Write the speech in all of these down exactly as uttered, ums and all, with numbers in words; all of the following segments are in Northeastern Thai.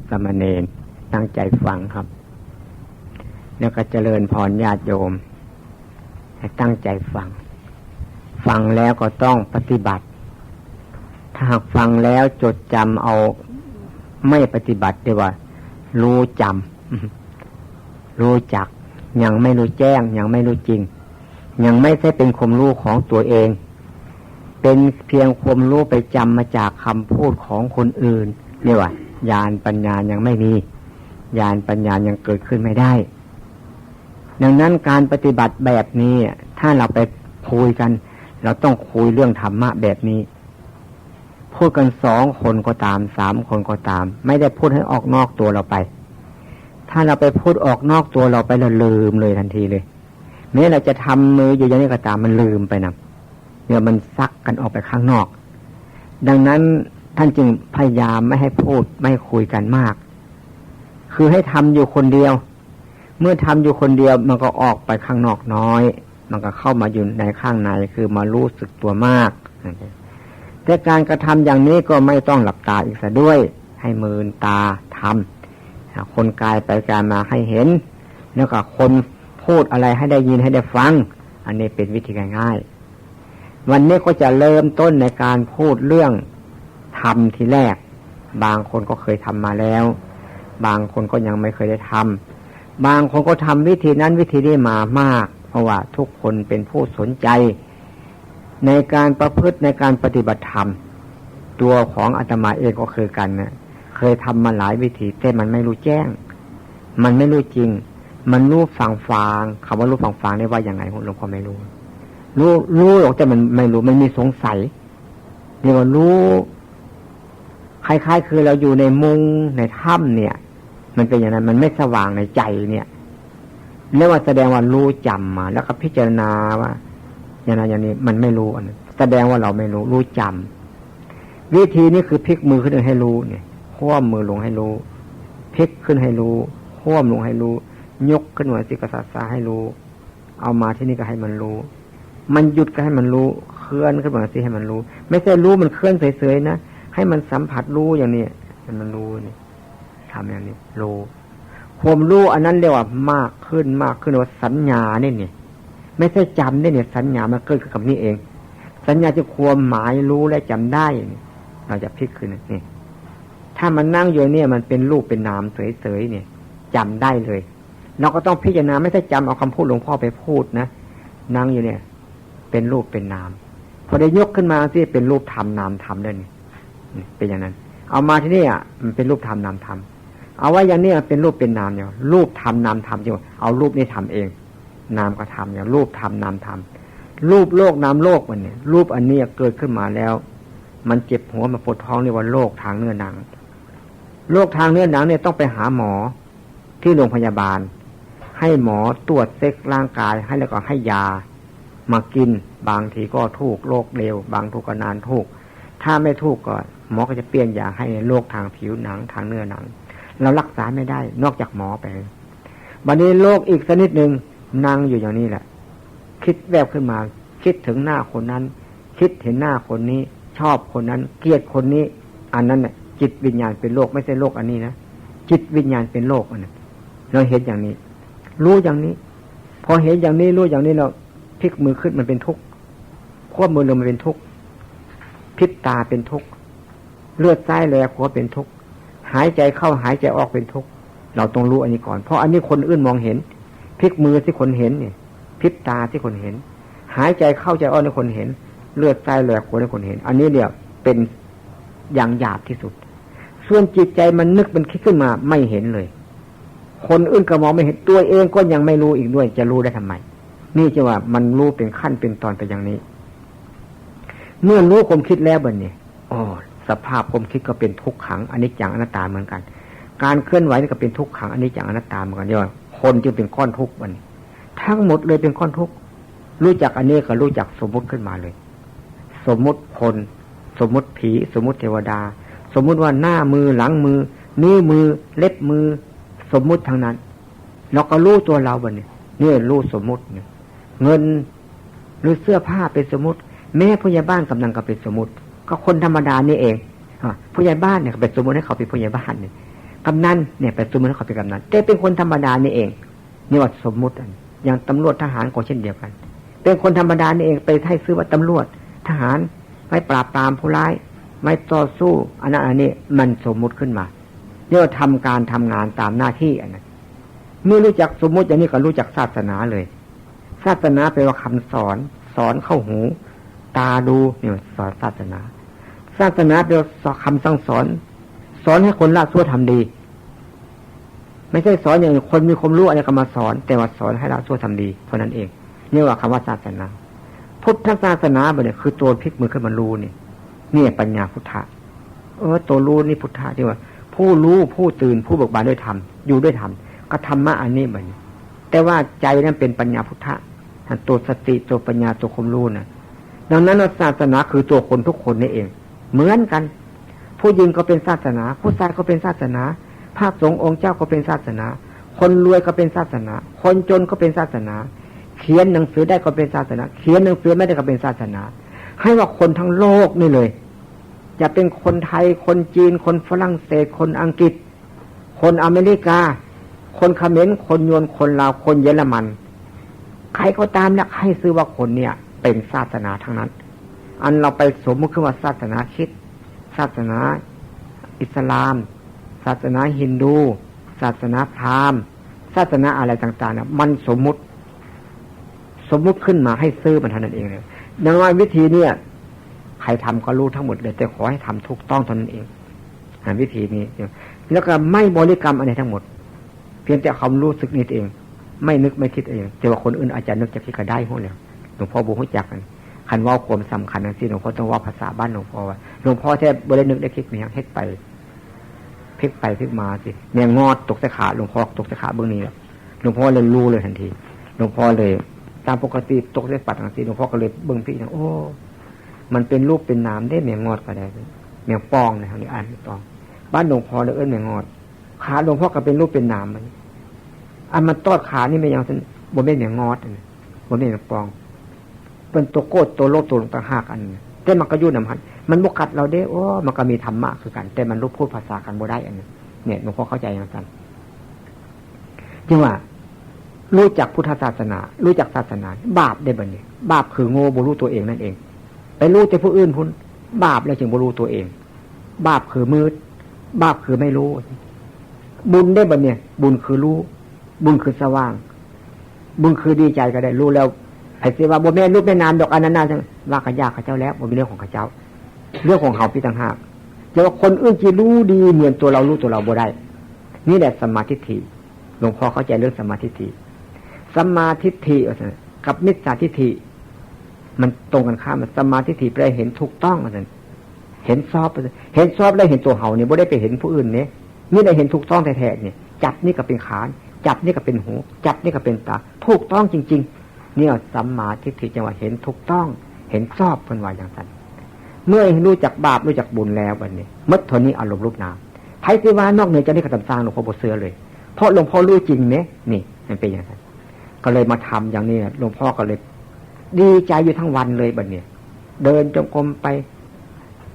สามเณรตั้งใจฟังครับ แล้วก็เจริญพรญาติโยม ให้ตั้งใจฟัง ฟังแล้วก็ต้องปฏิบัติ ถ้าหากฟังแล้วจดจำเอา ไม่ปฏิบัติ เรียกว่า รู้จำ รู้จัก ยังไม่รู้แจ้ง ยังไม่รู้จริง ยังไม่ใช่เป็นความรู้ของตัวเอง เป็นเพียงความรู้ไปจำมาจากคำพูดของคนอื่น เรียกว่า ญาณปัญญายังไม่มี ญาณปัญญายังเกิดขึ้นไม่ได้ ดังนั้นการปฏิบัติแบบนี้ ถ้าเราไปคุยกัน เราต้องคุยเรื่องธรรมะแบบนี้ พูดกันสองคนก็ตาม สามคนก็ตาม ไม่ได้พูดให้ออกนอกตัวเราไป ถ้าเราไปพูดออกนอกตัวเราไป เราลืมเลยทันทีเลย แม้เราจะทำมืออยู่อย่างนี้ก็ตาม มันลืมไปนะ เดี๋ยวมันซักกันออกไปข้างนอก ดังนั้นท่านจึงพยายามไม่ให้พูด ไม่ให้คุยกันมาก คือให้ทำอยู่คนเดียว เมื่อทำอยู่คนเดียว มันก็ออกไปข้างนอกน้อย มันก็เข้ามาอยู่ในข้างใน คือมารู้สึกตัวมาก แต่การกระทำอย่างนี้ก็ไม่ต้องหลับตาอีกซะด้วย ให้มืนตาทำ คนกายไปกายมาให้เห็น แล้วก็คนพูดอะไรให้ได้ยินให้ได้ฟัง อันนี้เป็นวิธีง่ายๆ วันนี้ก็จะเริ่มต้นในการพูดเรื่องธรรมทีแรก บางคนก็เคยทำมาแล้ว บางคนก็ยังไม่เคยได้ทำ บางคนก็ทำวิธีนั้นวิธีนี้มามาก เพราะว่าทุกคนเป็นผู้สนใจ ในการประพฤติในการปฏิบัติธรรม ตัวของอาตมาเองก็คือกันนะ เคยทำมาหลายวิธี แต่มันไม่รู้แจ้ง มันไม่รู้จริง มันรู้ฝางๆ คำว่ารู้ฝางๆ นี่ว่ายังไง หลวงพ่อไม่รู้ รู้ รู้หรอก แต่มันไม่รู้ มันมีสงสัย เรียกว่ารู้ คล้ายๆ คือเราอยู่ในมุงในถ้ำเนี่ย มันเป็นอย่างนั้น มันไม่สว่างในใจเนี่ย เรียกว่าแสดงว่ารู้จำมา แล้วก็พิจารณาว่า อย่างนั้นอย่างนี้ มันไม่รู้ อันนั้นแสดงว่าเราไม่รู้ รู้จำ วิธีนี้คือพลิกมือขึ้นให้รู้เนี่ย คว่ำมือลงให้รู้ พลิกขึ้นให้รู้ คว่ำลงให้รู้ ยกขึ้นมาสิกษาให้รู้ เอามาที่นี่ก็ให้มันรู้ มันหยุดก็ให้มันรู้ เคลื่อนขึ้นมาสิให้มันรู้ ไม่ใช่รู้มันเคลื่อนเฉยๆ นะ ให้มันสัมผัสรู้อย่างนี้ ให้มันรู้นี่ ทำอย่างนี้ รู้ ความรู้อันนั้นเรียกว่ามากขึ้น มากขึ้น เรียกว่าสัญญาเนี่ยนี่ ไม่ใช่จำเนี่ยนี่ สัญญามันเกิดขึ้นกับนี่เอง สัญญาจะความหมายรู้และจำได้นี่ เราจะพลิกขึ้นนี่ ถ้ามันนั่งอยู่เนี่ย มันเป็นรูปเป็นนามเฉยๆ เนี่ย จำได้เลย เราก็ต้องพิจารณา ไม่ใช่จำเอาคำพูดหลวงพ่อไปพูดนะ นั่งอยู่เนี่ย เป็นรูปเป็นนาม พอได้ยกขึ้นมาสิ เป็นรูปธรรมนามธรรมได้นี่ นี่เป็นอย่างนั้น เอามาที่นี่อ่ะ มันเป็นรูปธรรมนามธรรม เอาไว้อย่างนี้มันเป็นรูปเป็นนามเนี่ย รูปธรรมนามธรรมจริง เอารูปนี่ทำเอง นามก็ทำอย่างรูปธรรมนามธรรม รูปโลกนามโลกมันเนี่ย รูปอันนี้เกิดขึ้นมาแล้ว มันเจ็บหัว มันปวดท้อง เรียกว่าโรคทางเนื้อหนัง โรคทางเนื้อหนังเนี่ยต้องไปหาหมอที่โรงพยาบาล ให้หมอตรวจเช็คร่างกายให้ แล้วก็ให้ยามากิน บางทีก็ถูกโรคเร็ว บางทีก็นานถูก ถ้าไม่ถูกก็หมอก็จะเปลี่ยนยาให้โรคทางผิวหนัง ทางเนื้อหนัง เรารักษาไม่ได้นอกจากหมอไป วันนี้โรคอีกชนิดหนึ่ง นั่งอยู่อย่างนี้แหละ คิดแวบขึ้นมา คิดถึงหน้าคนนั้น คิดเห็นหน้าคนนี้ ชอบคนนั้น เกลียดคนนี้ อันนั้นน่ะจิตวิญญาณเป็นโรค ไม่ใช่โรคอันนี้นะ จิตวิญญาณเป็นโรคอันนั้น เราเห็นอย่างนี้ รู้อย่างนี้ พอเห็นอย่างนี้ รู้อย่างนี้ เราพลิกมือขึ้น มันเป็นทุกข์ ควบมือลง มันเป็นทุกข์ พลิกตาเป็นทุกข์ เลือดซ้ายแลขวาเป็นทุกข์ หายใจเข้าหายใจออกเป็นทุกข์ เราต้องรู้อันนี้ก่อน เพราะอันนี้คนอื่นมองเห็น พลิกมือสิคนเห็นนี่ พลิกตาสิคนเห็น หายใจเข้าใจออกนี่คนเห็น เลือดซ้ายแลขวานี่คนเห็น อันนี้เนี่ยเป็นอย่างหยาบที่สุด ส่วนจิตใจมันนึกมันคิดขึ้นมาไม่เห็นเลย คนอื่นก็มองไม่เห็น ตัวเองก็ยังไม่รู้อีกด้วย จะรู้ได้ทำไม นี่จะว่ามันรู้เป็นขั้นเป็นตอนไปอย่างนี้ เมื่อรู้ความคิดแล้วบัดนี้ อ๋อ สภาพความคิดก็เป็นทุกขัง อนิจจัง อนัตตาเหมือนกัน การเคลื่อนไหวนี่ก็เป็นทุกขัง อนิจจัง อนัตตาเหมือนกัน เรียกว่าคนจึงเป็นก้อนทุกข์บัดนี้ ทั้งหมดเลยเป็นก้อนทุกข์ รู้จักอันนี้ก็รู้จักสมมุติขึ้นมาเลย สมมุติคน สมมุติผี สมมุติเทวดา สมมุติว่าหน้ามือ หลังมือ นิ้วมือ เล็บมือ สมมุติทั้งนั้น เราก็รู้ตัวเราบัดนี้ นี่รู้สมมุติเนี่ย เงิน หรือเสื้อผ้าเป็นสมมุติ แม้ผู้ใหญ่บ้านกำนันก็เป็นสมมุติ ก็คนธรรมดานี่เอง อ่ะ ผู้ใหญ่บ้านเนี่ยก็เป็นสมมุติให้เขาเป็นผู้ใหญ่บ้านเนี่ย กำนันเนี่ย ไปสมมุติเขาเป็นกำนัน แต่เป็นคนธรรมดานี่เอง นี่ว่าสมมุติอัน อย่างตำรวจทหารก็เช่นเดียวกัน เป็นคนธรรมดานี่เอง ไปให้ชื่อว่าตำรวจทหาร ไว้ปราบปรามผู้ร้าย ไว้ต่อสู้ อันนั้นอันนี้มันสมมุติขึ้นมา เรียกว่าทำการทำงานตามหน้าที่อันนั้น เมื่อรู้จักสมมุติอย่างนี้ก็รู้จักศาสนาเลย ศาสนาแปลว่าคำสอน สอนเข้าหู ตาดู นี่สอนศาสนา ศาสนาแปลว่าคำสั่งสอน สอนให้คนละชั่วทำดี ไม่ใช่สอนอย่างคนมีความรู้อะไรก็มาสอน แต่ว่าสอนให้ละชั่วทำดีเท่านั้นเอง นี่ว่าคำว่าศาสนา พุทธศาสนาบัดนี้คือตัวพลิกมือขึ้นมารู้นี่ นี่ปัญญาพุทธะ เออ ตัวรู้นี่พุทธะที่ว่า ผู้รู้ผู้ตื่นผู้เบิกบานด้วยธรรม อยู่ด้วยธรรม ก็ธรรมะอันนี้บัดนี้ แต่ว่าใจนั้นเป็นปัญญาพุทธะ ตัวสติตัวปัญญาตัวความรู้นะ ดังนั้นศาสนาคือตัวคนทุกคนนี่เอง เหมือนกัน ผู้หญิงก็เป็นศาสนา ผู้ชายก็เป็นศาสนา พระสงฆ์องค์เจ้าก็เป็นศาสนา คนรวยก็เป็นศาสนา คนจนก็เป็นศาสนา เขียนหนังสือได้ก็เป็นศาสนา เขียนหนังสือไม่ได้ก็เป็นศาสนา ให้ว่าคนทั้งโลกนี่เลย จะเป็นคนไทย คนจีน คนฝรั่งเศส คนอังกฤษ คนอเมริกา คนเขมร คนยวน คนลาว คนเยอรมัน ใครก็ตามเนี่ย ให้ชื่อว่าคนเนี่ยเป็นศาสนาทั้งนั้น อันเราไปสมมุติขึ้นว่าศาสนาคริสต์ ศาสนาอิสลาม ศาสนาฮินดู ศาสนาพราหมณ์ ศาสนาอะไรต่างๆเนี่ย มันสมมุติ สมมุติขึ้นมาให้ชื่อมันเท่านั้นเองเลย ดังนั้นวิธีเนี่ย ใครทำก็รู้ทั้งหมดเลย แต่ขอให้ทำถูกต้องเท่านั้นเอง อ่า วิธีนี้ แล้วก็ไม่บริกรรมอะไรทั้งหมด เพียงแต่ความรู้สึกนี้เอง ไม่นึกไม่คิดเอง แต่ว่าคนอื่นอาจจะนึกจะคิดก็ได้หั้นแหล้ว หลวงพ่อบ่ฮู้จักกัน คันเว้าความสำคัญจั่งซี้ หลวงพ่อต้องเว้าภาษาบ้านหลวงพ่อว่า หลวงพ่อแท้บ่ได้นึกได้คิดมีหยัง เฮ็ดไป พลิกไปพลิกมาสิ แมงงอดตกใส่ขา หลวงพ่อตกใส่ขาเบิ่งนี่แหละ หลวงพ่อเลยรู้เลยทันที หลวงพ่อเลย ตามปกติตกใส่ปัดจั่งซี้ หลวงพ่อก็เลยเบิ่งพี่นะ โอ้ มันเป็นรูปเป็นนามเด้ แมงงอดก็ได้ แมงป่องนะ เฮานี่อ่านแมงป่อง บ้านหลวงพ่อเลยเอิ้นแมงงอด ขาหลวงพ่อก็เป็นรูปเป็นนามมัน อันมันตอดขานี่แม่นหยังซั่น บ่แม่นแมงงอดอันนี้ บ่แม่นแมงป่อง เป็นตัวโกรธตัวโลภตัวหลงต่างหากอันนี้ แต่มันก็อยู่นำหั้น มันบ่กัดเราเด้ โอ้ มันก็มีธรรมะคือกัน แต่มันรู้พูดภาษากันบ่ได้อันนี้ เนี่ย หลวงพ่อเข้าใจจั่งซั่น จึงว่า รู้จักพุทธศาสนา รู้จักศาสนา บาปได้บัดนี้ บาปคือโง่ บ่รู้ตัวเองนั่นเอง ไปรู้แต่ผู้อื่นพุ้น บาปแล้วจึงบ่รู้ตัวเอง บาปคือมืด บาปคือไม่รู้ บุญได้บัดเนี่ย บุญคือรู้ บุญคือสว่าง บุญคือดีใจก็ได้ รู้แล้ว ไผสิว่าบ่แม่นรูปแม่นนามดอก อันนั้นนะ ว่าก็ยากเขาเจ้าแล้ว บ่มีเรื่องของเขาเจ้า เรื่องของเฮาพี่ต่างหาก แต่ว่าคนอื่นสิรู้ดีเหมือนตัวเรารู้ตัวเราบ่ได้ นี่แหละสัมมาทิฏฐิ หลวงพ่อเข้าใจเรื่องสัมมาทิฏฐิ สัมมาทิฏฐิว่าซั่น กับมิจฉาทิฏฐิ มันตรงกันข้าม สัมมาทิฏฐิแปลเห็นถูกต้องว่าซั่น เห็นชอบว่าซั่น เห็นชอบแล้วเห็นตัวเฮานี่ บ่ได้ไปเห็นผู้อื่นนี่ นี่ได้เห็นถูกต้องแท้ๆนี่ จับนี่ก็เป็นขา จับนี่ก็เป็นหู จับนี่ก็เป็นตา ถูกต้องจริงๆ เนี่ยสัมมาทิฏฐิจั่งว่าเห็นถูกต้อง เห็นชอบ เพิ่นว่าจั่งซั่น เมื่อรู้จักบาปรู้จักบุญแล้วบัดนี้ หมดเท่านี้อารมณ์รูปนาม ไผสิว่านอกเหนือจากนี้ก็ตามสร้าง หลวงพ่อบ่เชื่อเลย เพราะหลวงพ่อรู้จริงเนี่ย นี่ มันเป็นอย่างนั้น ก็เลยมาทำอย่างนี้ หลวงพ่อก็เลยดีใจอยู่ทั้งวันเลยบัดนี้ เดินจงกรมไป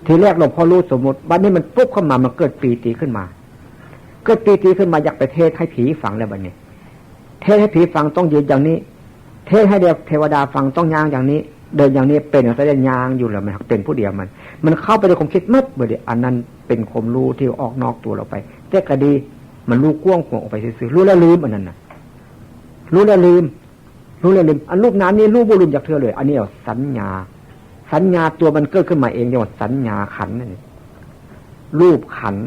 ทีแรกหลวงพ่อรู้สมมุติ บัดนี้มันปุ๊บเข้ามา มันเกิดปีติขึ้นมา เกิดปีติขึ้นมา อยากไปเทศน์ให้ผีฟังแล้วบัดนี้ เทศน์ให้ผีฟังต้องยืนอย่างนี้ เทศน์ให้เทวดาฟังต้องย่างอย่างนี้ เดินอย่างนี้ เป็นอย่างนั้น ย่างอยู่แล้ว มันเป็นผู้เดียวมัน มันเข้าไปในความคิดหมดบัดนี้ อันนั้นเป็นความรู้ที่ออกนอกตัวเราไป แต่ก็ดี มันรู้กว้างขวางออกไปซื่อๆ รู้แล้วลืมอันนั้นน่ะ รู้แล้วลืม รู้แล้วลืม อันรูปนามนี่รู้บ่ลืมจักเทื่อเลย อันนี้เอาสัญญา สัญญาตัวมันเกิดขึ้นมาเอง เรียกว่าสัญญาขันธ์นั่นเอง รูปขันธ์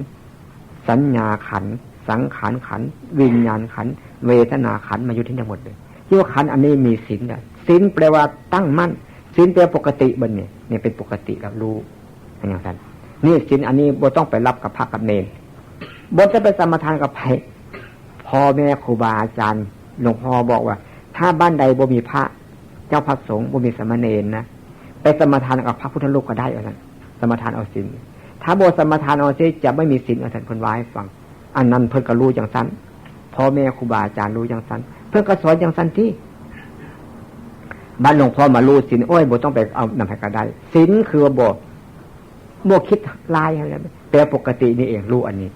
สัญญาขันธ์ สังขารขันธ์ วิญญาณขันธ์ เวทนาขันธ์ มาอยู่ที่นี่หมดเลย ที่ว่าขันธ์อันนี้มีศีลนะ ศีลแปลว่าตั้งมั่น ศีลแปลปกติบัดนี้ นี่เป็นปกติแล้วรู้ อย่างนั้น นี่ศีลอันนี้บ่ต้องไปรับกับพระกับเณร บ่ต้องไปสมาทานกับไผ พ่อแม่ครูบาอาจารย์ หลวงพ่อบอกว่า ถ้าบ้านใดบ่มีพระ เจ้าพระสงฆ์ บ่มีสามเณรนะ ไปสมาทานกับพระพุทธรูปก็ได้ว่าซั่น สมาทานเอาศีล ถ้าบ่สมาทานเอาศีล จะไม่มีศีลว่าซั่น เพิ่นว่าให้ฟัง อันนั้นเพิ่นก็รู้จั่งซั่น พ่อแม่ครูบาอาจารย์รู้จั่งซั่น เพิ่นก็สอนจั่งซั่นติ บัดหลวงพ่อมารู้ศีล โอ้ย บ่ต้องไปเอานำไผก็ได้ ศีลคือว่าบ่ บ่คิดร้ายอะไร แปลปกตินี่เอง รู้อันนี้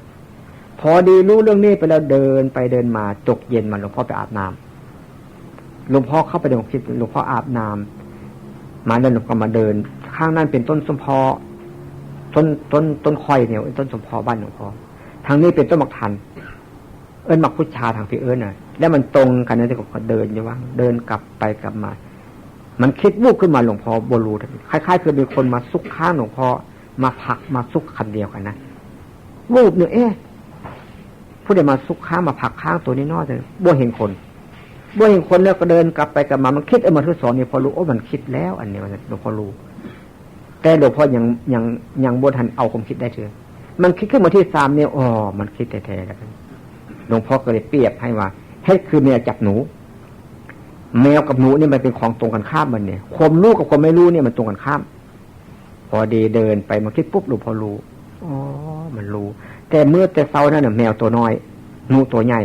พอดีรู้เรื่องนี้ไปแล้ว เดินไปเดินมา ตกเย็นมา หลวงพ่อไปอาบน้ำ หลวงพ่อเข้าไปในห้องคิด หลวงพ่ออาบน้ำมาแล้ว หลวงพ่อมาเดิน ข้างนั้นเป็นต้นส้มพอ ต้น ต้น ต้นข่อยเนี่ย ต้นส้มพอบ้านหลวงพ่อ ทางนี้เป็นต้นหมากทัน เอิ้นหมากพุชาทางพี่เอิ้นน่ะ แล้วมันตรงกันนะ ที่ผมก็เดินอยู่ว่า เดินกลับไปกลับมา มันคิดวุบขึ้นมา หลวงพ่อบ่รู้ คล้ายๆ คือมีคนมาซุกข้างหลวงพ่อ มาผลักมาซุกคันเดียวกันนะ วุบหนึ่ง เอ๊ะ ผู้ใดมาซุกข้างมาผลักข้างตัวนี้น้อยเลย บ่เห็นคน บ่เห็นคนแล้วก็เดินกลับไปกลับมา มันคิด เอ้ย มาทดสอบนี่พอรู้ โอ้ มันคิดแล้ว อันนี้มัน หลวงพ่อรู้ แต่หลวงพ่อยัง ยัง ยังบ่ทันเอาความคิดได้เถื่อ มันคิดขึ้นมาที่สามเนี่ย อ๋อ มันคิดแท้ๆ แล้วกัน หลวงพ่อก็เลยเปรียบให้ว่า เฮ็ดคือแมวจับหนู แมวกับหนูเนี่ยมันเป็นของตรงกันข้ามมันเนี่ย ความรู้กับความไม่รู้เนี่ยมันตรงกันข้าม พอดีเดินไป มันคิดปุ๊บ หลวงพ่อรู้ อ๋อ มันรู้ แต่เมื่อแต่เช้านั่นน่ะ แมวตัวน้อย หนูตัวใหญ่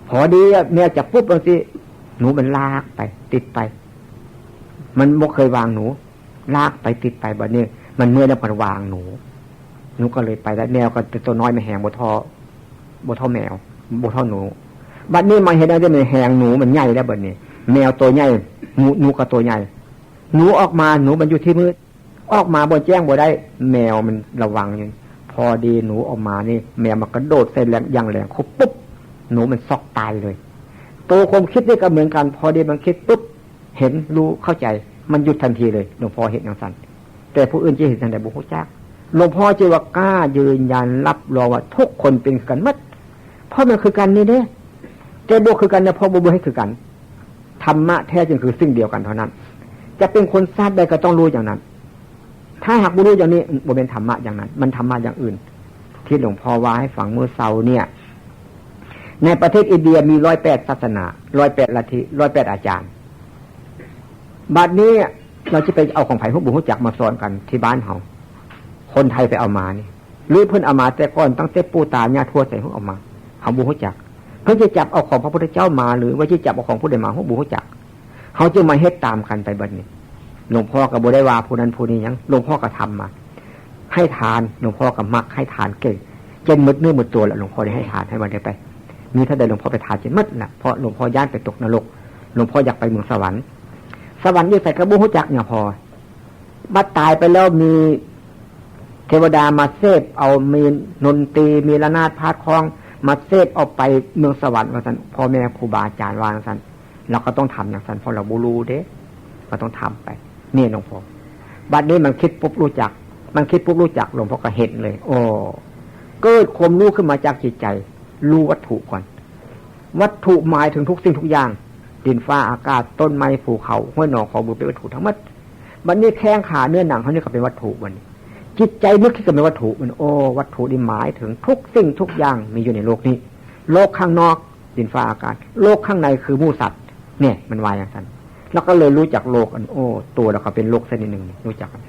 พอดีอะ แมวจับปุ๊บ บางทีหนูมันลากไป ติดไป มันบ่เคยวางหนู ลากไปติดไป บัดนี้ มันเมื่อยแล้วมันวางหนู หนูก็เลยไปแล้ว แมวก็ตัวน้อยมันแหงบ่ท่อ บ่ท่อแมว บ่ท่อหนู บัดนี้มาเห็นแล้วเนี่ย มันแหงหนู มันใหญ่แล้วบัดนี้ แมวตัวใหญ่ หนู หนูก็ตัวใหญ่ หนูออกมา หนูมันอยู่ที่มืด ออกมาบนแจ้งบ่ได้ แมวมันระวังอยู่ พอดีหนูออกมานี่ แมวมันกระโดดใส่แรง อย่างแรง คุบปุ๊บ หนูมันซอกตายเลย ตัวความคิดนี่ก็เหมือนกัน พอดีมันคิดปุ๊บ เห็น รู้ เข้าใจ มันหยุดทันทีเลย หลวงพ่อเห็นอย่างสั้น แต่ผู้อื่นจะเห็นจังใดบ่ฮู้จัก หลวงพ่อจึงว่ากล้ายืนยันรับรองว่าทุกคนเป็นคือกันหมด เพราะมันคือกันนี่เด้ แต่บ่คือกันนะ เพราะบ่บ่ให้คือกัน ธรรมะแท้จริงคือสิ่งเดียวกันเท่านั้น จะเป็นคนชาติใดก็ต้องรู้อย่างนั้น ถ้าหากบ่รู้อย่างนี้ บ่เป็นธรรมะอย่างนั้น มันธรรมะอย่างอื่น ที่หลวงพ่อว่าให้ฟังเมื่อเช้าเนี่ย ในประเทศอินเดียมีร้อยแปดศาสนา ร้อยแปดลัทธิ ร้อยแปดอาจารย์ บัดนี้เราจะไปเอาของไผฮู้บ่ฮู้จักมาสอนกันที่บ้านเฮา คนไทยไปเอามานี่ หรือเพิ่นเอามาแต่ก่อน ตั้งแต่ปู่ตาย่าทวดใส่เพิ่นเอามา เฮาบ่ฮู้จัก เพิ่นจะจับเอาของพระพุทธเจ้ามา หรือว่าจะจับเอาของผู้ใดมา เฮาบ่ฮู้จัก เฮาจึงมาเฮ็ดตามกันไปบัดนี้ หลวงพ่อก็บ่ได้ว่าผู้นั้นผู้นี้หยัง หลวงพ่อก็ทำมา ให้ทาน หลวงพ่อก็มักให้ทานเก่ง จนหมดเนื้อหมดตัวแล้ว หลวงพ่อได้ให้ทานให้มันได้ไป มีเท่าใดหลวงพ่อไปทานจนหมดน่ะ เพราะหลวงพ่อย้านไปตกนรก หลวงพ่ออยากไปเมืองสวรรค์ สวรรค์อยู่ไสก็บ่ฮู้จักเนี่ยพอ บัดตายไปแล้วมีเทวดามาเสพเอา มีดนตรี มีระนาดพาดคล้อง มาเสพเอาไปเมืองสวรรค์ว่าซั่น พ่อแม่ครูบาอาจารย์ว่าซั่น เราก็ต้องทำอย่างซั่น เพราะเราบ่รู้เด้ ก็ต้องทำไป นี่หลวงพ่อ บัดนี้มันคิดปุ๊บรู้จัก มันคิดปุ๊บรู้จัก หลวงพ่อก็เห็นเลย โอ้ เกิดความรู้ขึ้นมาจากจิตใจ รู้วัตถุก่อน วัตถุหมายถึงทุกสิ่งทุกอย่าง ดินฟ้าอากาศ ต้นไม้ ภูเขา ห้วยหนอง คลองบึง เป็นวัตถุทั้งหมด บัดนี้แข้งขาเนื้อหนังเฮานี่ก็เป็นวัตถุบัดนี้ จิตใจนึกคิดก็เป็นวัตถุบัดนี้ โอ้ วัตถุนี่หมายถึงทุกสิ่งทุกอย่างมีอยู่ในโลกนี้ โลกข้างนอก ดินฟ้าอากาศ โลกข้างในคือหมู่สัตว์ เนี่ย มันว่าอย่างนั้น แล้วก็เลยรู้จักโลกอัน โอ้ ตัวเราก็เป็นโลกชนิดหนึ่ง รู้จักกัน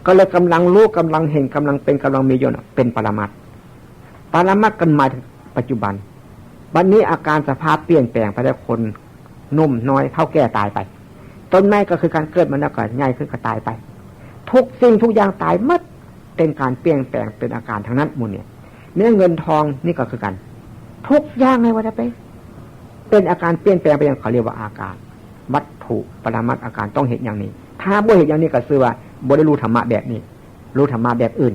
ก็เลยกำลังรู้ กำลังเห็น กำลังเป็น กำลังมีอยู่น่ะ เป็นปรมัตถ์ ปรมัตถ์กันหมายถึงปัจจุบัน บัดนี้อาการสภาพเปลี่ยนแปลงไปแล้ว คนหนุ่มน้อยเฒ่าแก่ตายไป ต้นไม้ก็คือการเกิดมาแล้วก็ใหญ่ขึ้นก็ตายไป ทุกสิ่งทุกอย่างตายหมด เป็นการเปลี่ยนแปลง เป็นอาการทั้งนั้นหมู่เนี่ย เนี่ยเงินทองนี่ก็คือกัน ทุกอย่างเลยว่าจะไป เป็นอาการเปลี่ยนแปลงไปอย่างเขาเรียกว่าอาการ วัตถุปรมัตถ์อาการต้องเห็นอย่างนี้ ถ้าบ่เห็นอย่างนี้ก็คือว่าบ่ได้รู้ธรรมะแบบนี้ รู้ธรรมะแบบอื่น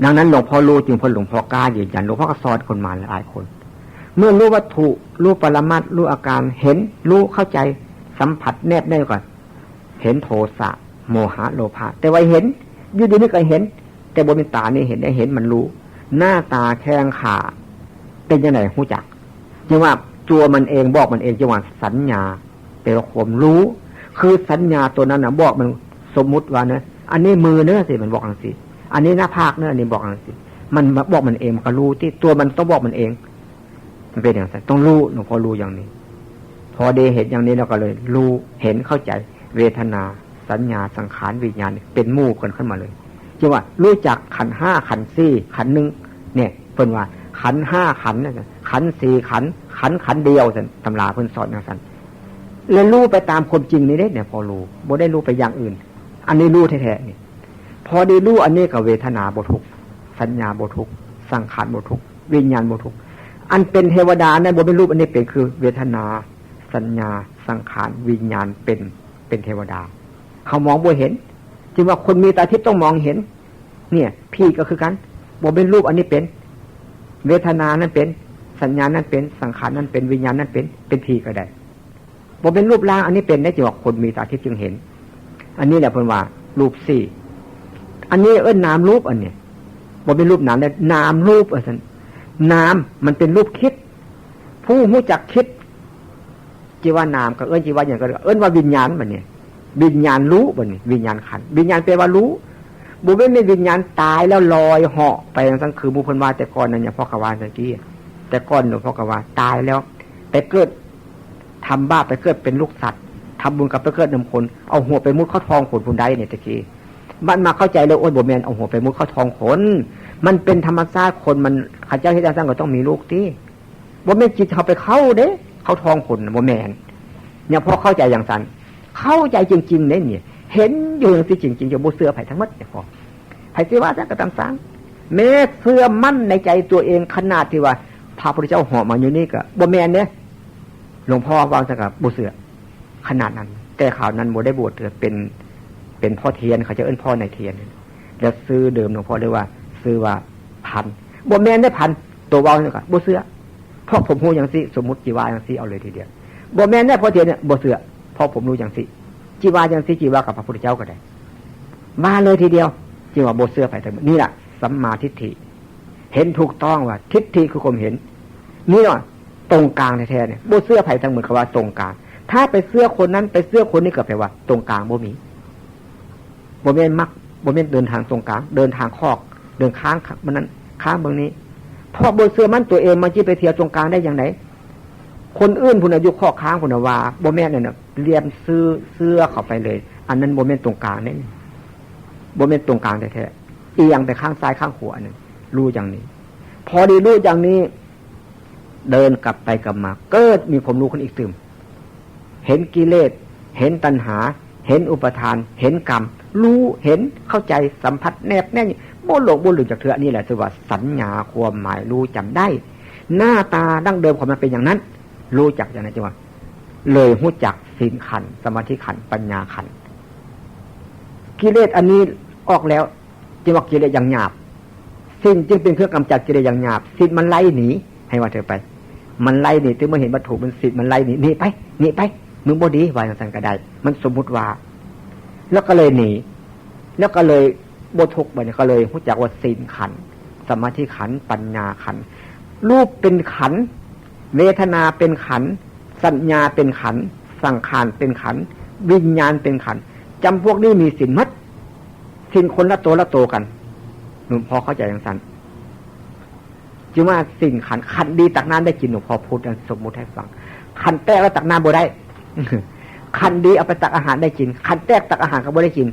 ดังนั้นหลวงพ่อรู้จึง เพราะหลวงพ่อกล้ายืนยัน หลวงพ่อก็สอนคนมาหลายคน เมื่อรู้วัตถุ รู้ปรมัตถ์ รู้อาการ เห็น รู้เข้าใจ สัมผัสแนบแน่นก่อน เห็นโทสะ โมหะ โลภะ แต่ว่าเห็น อยู่ดีนี่ก็เห็น แต่บ่เป็นตานี่เห็น ได้เห็นมันรู้ หน้าตาแข้งขา เป็นยังไงฮู้จัก จึงว่าตัวมันเองบอกมันเอง จึงว่าสัญญา แปลว่าความรู้ คือสัญญาตัวนั้นนะบอกมัน สมมุติว่าเนอะ อันนี้มือเนอะสิ มันบอกจังซี่ อันนี้หน้าผากเนอะ อันนี้บอกจังซี่ มันบอกมันเอง มันก็รู้ที่ตัวมันต้องบอกมันเอง มันเป็นอย่างนั้น ต้องรู้ หลวงพ่อรู้อย่างนี้ พอได้เห็นอย่างนี้แล้วก็เลยรู้ เห็นเข้าใจ เวทนา สัญญา สังขาร วิญญาณ เป็นหมู่กันขึ้นมาเลย จึงว่ารู้จักขันธ์ห้า ขันธ์สี่ ขันธ์หนึ่ง เนี่ย เพิ่นว่าขันธ์ห้าขันธ์เนี่ย ขันธ์สี่ขันธ์ ขันธ์ขันธ์เดียวซั่น ตำราเพิ่นสอนจังซั่น และรู้ไปตามความจริงนี่เด้ เนี่ย พอรู้ บ่ได้รู้ไปอย่างอื่น อันนี้รู้แท้ๆ นี่ พอได้รู้อันนี้ก็เวทนาบ่ทุกข์ สัญญาบ่ทุกข์ สังขารบ่ทุกข์ วิญญาณบ่ทุกข์ อันเป็นเทวดานั้นบ่เป็นรูป อันนี้เป็นคือเวทนา สัญญา สังขาร วิญญาณเป็น เป็นเทวดา เขามองบ่เห็น จึงว่าคนมีตาทิพย์ต้องมองเห็น เนี่ย ผีก็คือกัน บ่เป็นรูป อันนี้เป็น เวทนานั้นเป็น สัญญานั้นเป็น สังขารนั้นเป็น วิญญาณนั้นเป็น เป็นผีก็ได้ บ่เป็นรูปร่าง อันนี้เป็นได้ จึงว่าคนมีตาทิพย์จึงเห็น อันนี้แหละเพิ่นว่ารูปสี่ อันนี้เอิ้นนามรูป อันนี้บ่เป็นรูปนามได้ นามรูป ว่าซั่น นามมันเป็นรูปคิด ผู้รู้จักคิด จิว่านามก็เอิ้น จิว่าหยังก็เอิ้น ว่าวิญญาณ บัดนี้ วิญญาณรู้ บัดนี้ วิญญาณขันธ์ วิญญาณแปลว่ารู้ บ่แม่นวิญญาณตายแล้วลอยเหาะไปจั่งซั้น คือหมู่เพิ่นว่าแต่ก่อนนั่น หลวงพ่อก็ว่าตะกี้ แต่ก่อนหลวงพ่อก็ว่าตายแล้ว ไปเกิดทำบาป ไปเกิดเป็นลูกสัตว์ ทำบุญก็ไปเกิดนำคน เอาหัวไปมุดเข้าท้องคนพุ้นได้เนี่ยตะกี้ บัดมาเข้าใจแล้ว โอ๊ย บ่แม่นเอาหัวไปมุดเข้าท้องคน มันเป็นธรรมชาติคน มัน เขาเจ้าเฮ็ดจั่งซั้นก็ต้องมีลูกติ บ่แม่นจิตเฮาไปเข้าเด้ เข้าท้องคนน่ะ บ่แม่น เนี่ย พอเข้าใจจั่งซั้น เข้าใจจริงๆ เด้เนี่ย เห็นอยู่จั่งซี้จริงๆ จะบ่เชื่อไผทั้งหมดเนี่ย พอไผสิว่าจั่งก็ตามสร้าง แม้เชื่อมั่นในใจตัวเองขนาดที่ว่าพระพุทธเจ้าเหาะมาอยู่นี่ก็บ่แม่นเด้ หลวงพ่อว่าจั่งก็บ่เชื่อ ขนาดนั้น แต่คราวนั้นบ่ได้บวชเถื่อ เป็น เป็นพ่อเทียน เขาจะเอิ้นพ่อในเทียน แล้วชื่อเดิมหลวงพ่อเรียกว่า ชื่อว่าพัน บ่แม่นได้พัน ตัวเว้านี่ก็บ่เชื่อ เพราะผมรู้จั่งซี้ สมมุติจิว่าจั่งซี้เอาเลยทีเดียว บ่แม่นได้พ่อเทียนเนี่ย บ่เชื่อ เพราะผมรู้จั่งซี้ จิว่าจั่งซี้ จิว่ากับพระพุทธเจ้าก็ได้ ว่าเลยทีเดียว จิว่าบ่เชื่อไผทั้งหมด นี่ล่ะ สัมมาทิฏฐิ เห็นถูกต้องว่า ทิฏฐิคือความเห็น นี่เนาะ ตรงกลางแท้ๆ เนี่ย บ่เชื่อไผทั้งหมด เขาว่าตรงกลาง ถ้าไปเชื่อคนนั้น ไปเชื่อคนนี้ ก็แปลว่าตรงกลางบ่มี บ่แม่นมัก บ่แม่นเดินทางตรงกลาง เดินทางคอก เดินค้าง มันนั้น ค้างเบิ่งนี้ เพราะบ่เชื่อมั่นตัวเอง มันสิไปเที่ยวตรงกลางได้จั่งใด คนอื่นพุ้นน่ะ อยู่คอกค้างพุ้นน่ะว่า บ่แม่นนั่นน่ะ เหลี่ยมซื่อ เชื่อเข้าไปเลย อันนั้นบ่แม่นตรงกลางเด้ บ่แม่นตรงกลางแท้ๆ เอียงไปข้างซ้ายข้างขวา อันนั้น รู้จั่งนี้ พอดีรู้จั่งนี้ เดินกลับไปกลับมา เกิดมีความรู้ขึ้นอีกตื่ม เห็นกิเลส เห็นตัณหา เห็นอุปาทาน เห็นกรรม รู้ เห็น เข้าใจ สัมผัส แนบแน่น บ่หลงบ่ลืมจักเทื่อ นี่แหละชื่อว่าสัญญา ความหมายรู้จำได้ หน้าตาดั้งเดิมของมันเป็นอย่างนั้น รู้จักอย่างนั้น จึงว่า เลยรู้จักศีลขันธ์ สมาธิขันธ์ ปัญญาขันธ์ กิเลสอันนี้ออกแล้ว จึงว่ากิเลสอย่างหยาบ ศีลจึงเป็นเครื่องกำจัดกิเลสอย่างหยาบ ศีลมันไล่หนี ให้ว่าเถอะไป มันไล่หนี ถึงเมื่อเห็นวัตถุมัน ศีลมันไล่หนี หนีไป หนีไป มึงบ่ดี ว่าจั่งซั้นก็ได้ มันสมมุติว่า แล้วก็เลยหนี แล้วก็เลยบ่ทุกข์ บัดนี้ก็เลยรู้จักว่าศีลขันธ์ สมาธิขันธ์ ปัญญาขันธ์ รูปเป็นขันธ์ เวทนาเป็นขันธ์ สัญญาเป็นขันธ์ สังขารเป็นขันธ์ วิญญาณเป็นขันธ์ จำพวกนี้มีศีลหมด ศีลคนละตัวละตัวกัน หลวงพ่อเข้าใจจั่งซั้น จึงว่าศีลขันธ์ ขันธ์ดีตักน้ำได้กิน หลวงพ่อพูดสมมุติให้ฟัง ขันธ์แตกแล้วตักน้ำบ่ได้ ขันธ์ดีเอาไปตักอาหารได้กิน ขันธ์แตกตักอาหารก็บ่ได้กิน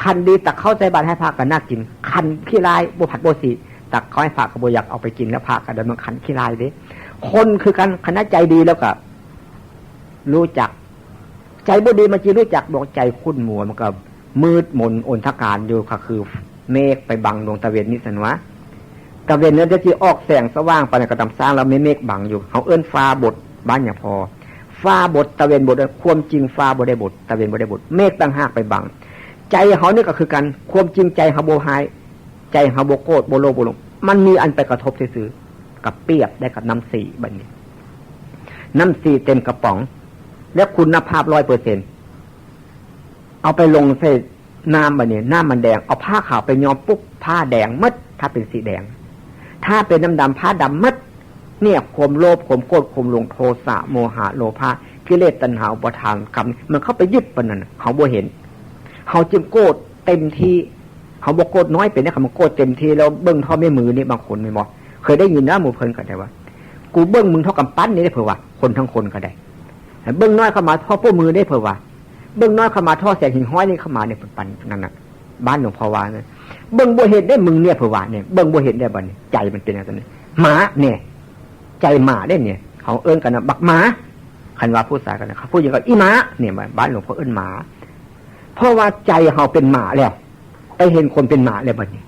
ขันธ์ดีตักข้าวใส่บาตรให้พระก็น่ากิน ขันธ์ขี้ร้ายบ่ผัดบ่สี ตักข้าวให้พระก็บ่อยากเอาไปกิน แล้วพระก็ได้มันขันธ์ขี้ร้ายเด้ คนคือกัน คันใดใจดีแล้วก็รู้จัก ใจบ่ดีมันสิรู้จัก บอกใจขุ่นมัว มันก็มืดมนอนทการอยู่ ก็คือเมฆไปบังดวงตะเว็นนี่ซั่นวะ ตะเว็นนั้นจะสิออกแสงสว่างปานนั้นก็ตามสร้าง แล้วมีเมฆบังอยู่ เขาเอิ้นฟ้าบด บ้านหยังพ่อ ฟ้าบด ตะเว็นบด ความจริงฟ้าบ่ได้บด ตะเว็นบ่ได้บด เมฆต่างหากไปบัง ใจเขานี่ก็คือกัน ความจริงใจเขาบ่ร้าย ใจเขาบ่โกรธ บ่โลภ บ่หลง มันมีอันไปกระทบซื่อๆ ก็เปรียบได้กับน้ำสีบัดนี้ น้ำสีเต็มกระป๋อง และคุณภาพร้อยเปอร์เซ็นต์ เอาไปลงใส่น้ำบัดนี้ น้ำมันแดง เอาผ้าขาวไปย้อมปุ๊บ ผ้าแดงหมด ถ้าเป็นสีแดง ถ้าเป็นน้ำดำ ผ้าดำหมด เนี่ย ความโลภ ความโกรธ ความหลง โทสะ โมหะ โลภะ กิเลส ตัณหา อุปาทาน กรรม มันเข้าไปยึดปานนั้น เขาบ่เห็น เขาจึงโกรธเต็มที่ เขาบ่โกรธน้อยเป็นเนี่ย เขามันโกรธเต็มที่ แล้วเบิ่งเท่าแม่มือนี่ บางคนแม่นบ่ เคยได้ยินนะ หมู่เพิ่นก็ได้ว่า กูเบิ่งมึงเท่ากำปั้นนี่เด้อ เพิ่นว่า คนทั้งคนก็ได้ เบิ่งน้อยเข้ามาเท่าโป้มือเด้อ เพิ่นว่า เบิ่งน้อยเข้ามาเท่าแสงหิ่งห้อยนี่เข้ามาเนี่ย เพิ่นปานนั่นน่ะ บ้านหลวงพ่อว่านะ เบิ่งบ่เห็นเด้อมึงเนี่ย เพิ่นว่าเนี่ย เบิ่งบ่เห็นเด้อบัดนี้ ใจมันเป็นจั่งซั่นนี่ หมาเนี่ย ใจหมาเด้อเนี่ย เขาเอิ้นกันนะ บักหมา คันว่าผู้ชายกันนะ ผู้หญิงก็อีหมา เนี่ย บ้านหลวงพ่อเอิ้นหมา เพราะว่าใจเขาเป็นหมาแล้ว ไปเห็นคนเป็นหมาแล้วบัดนี้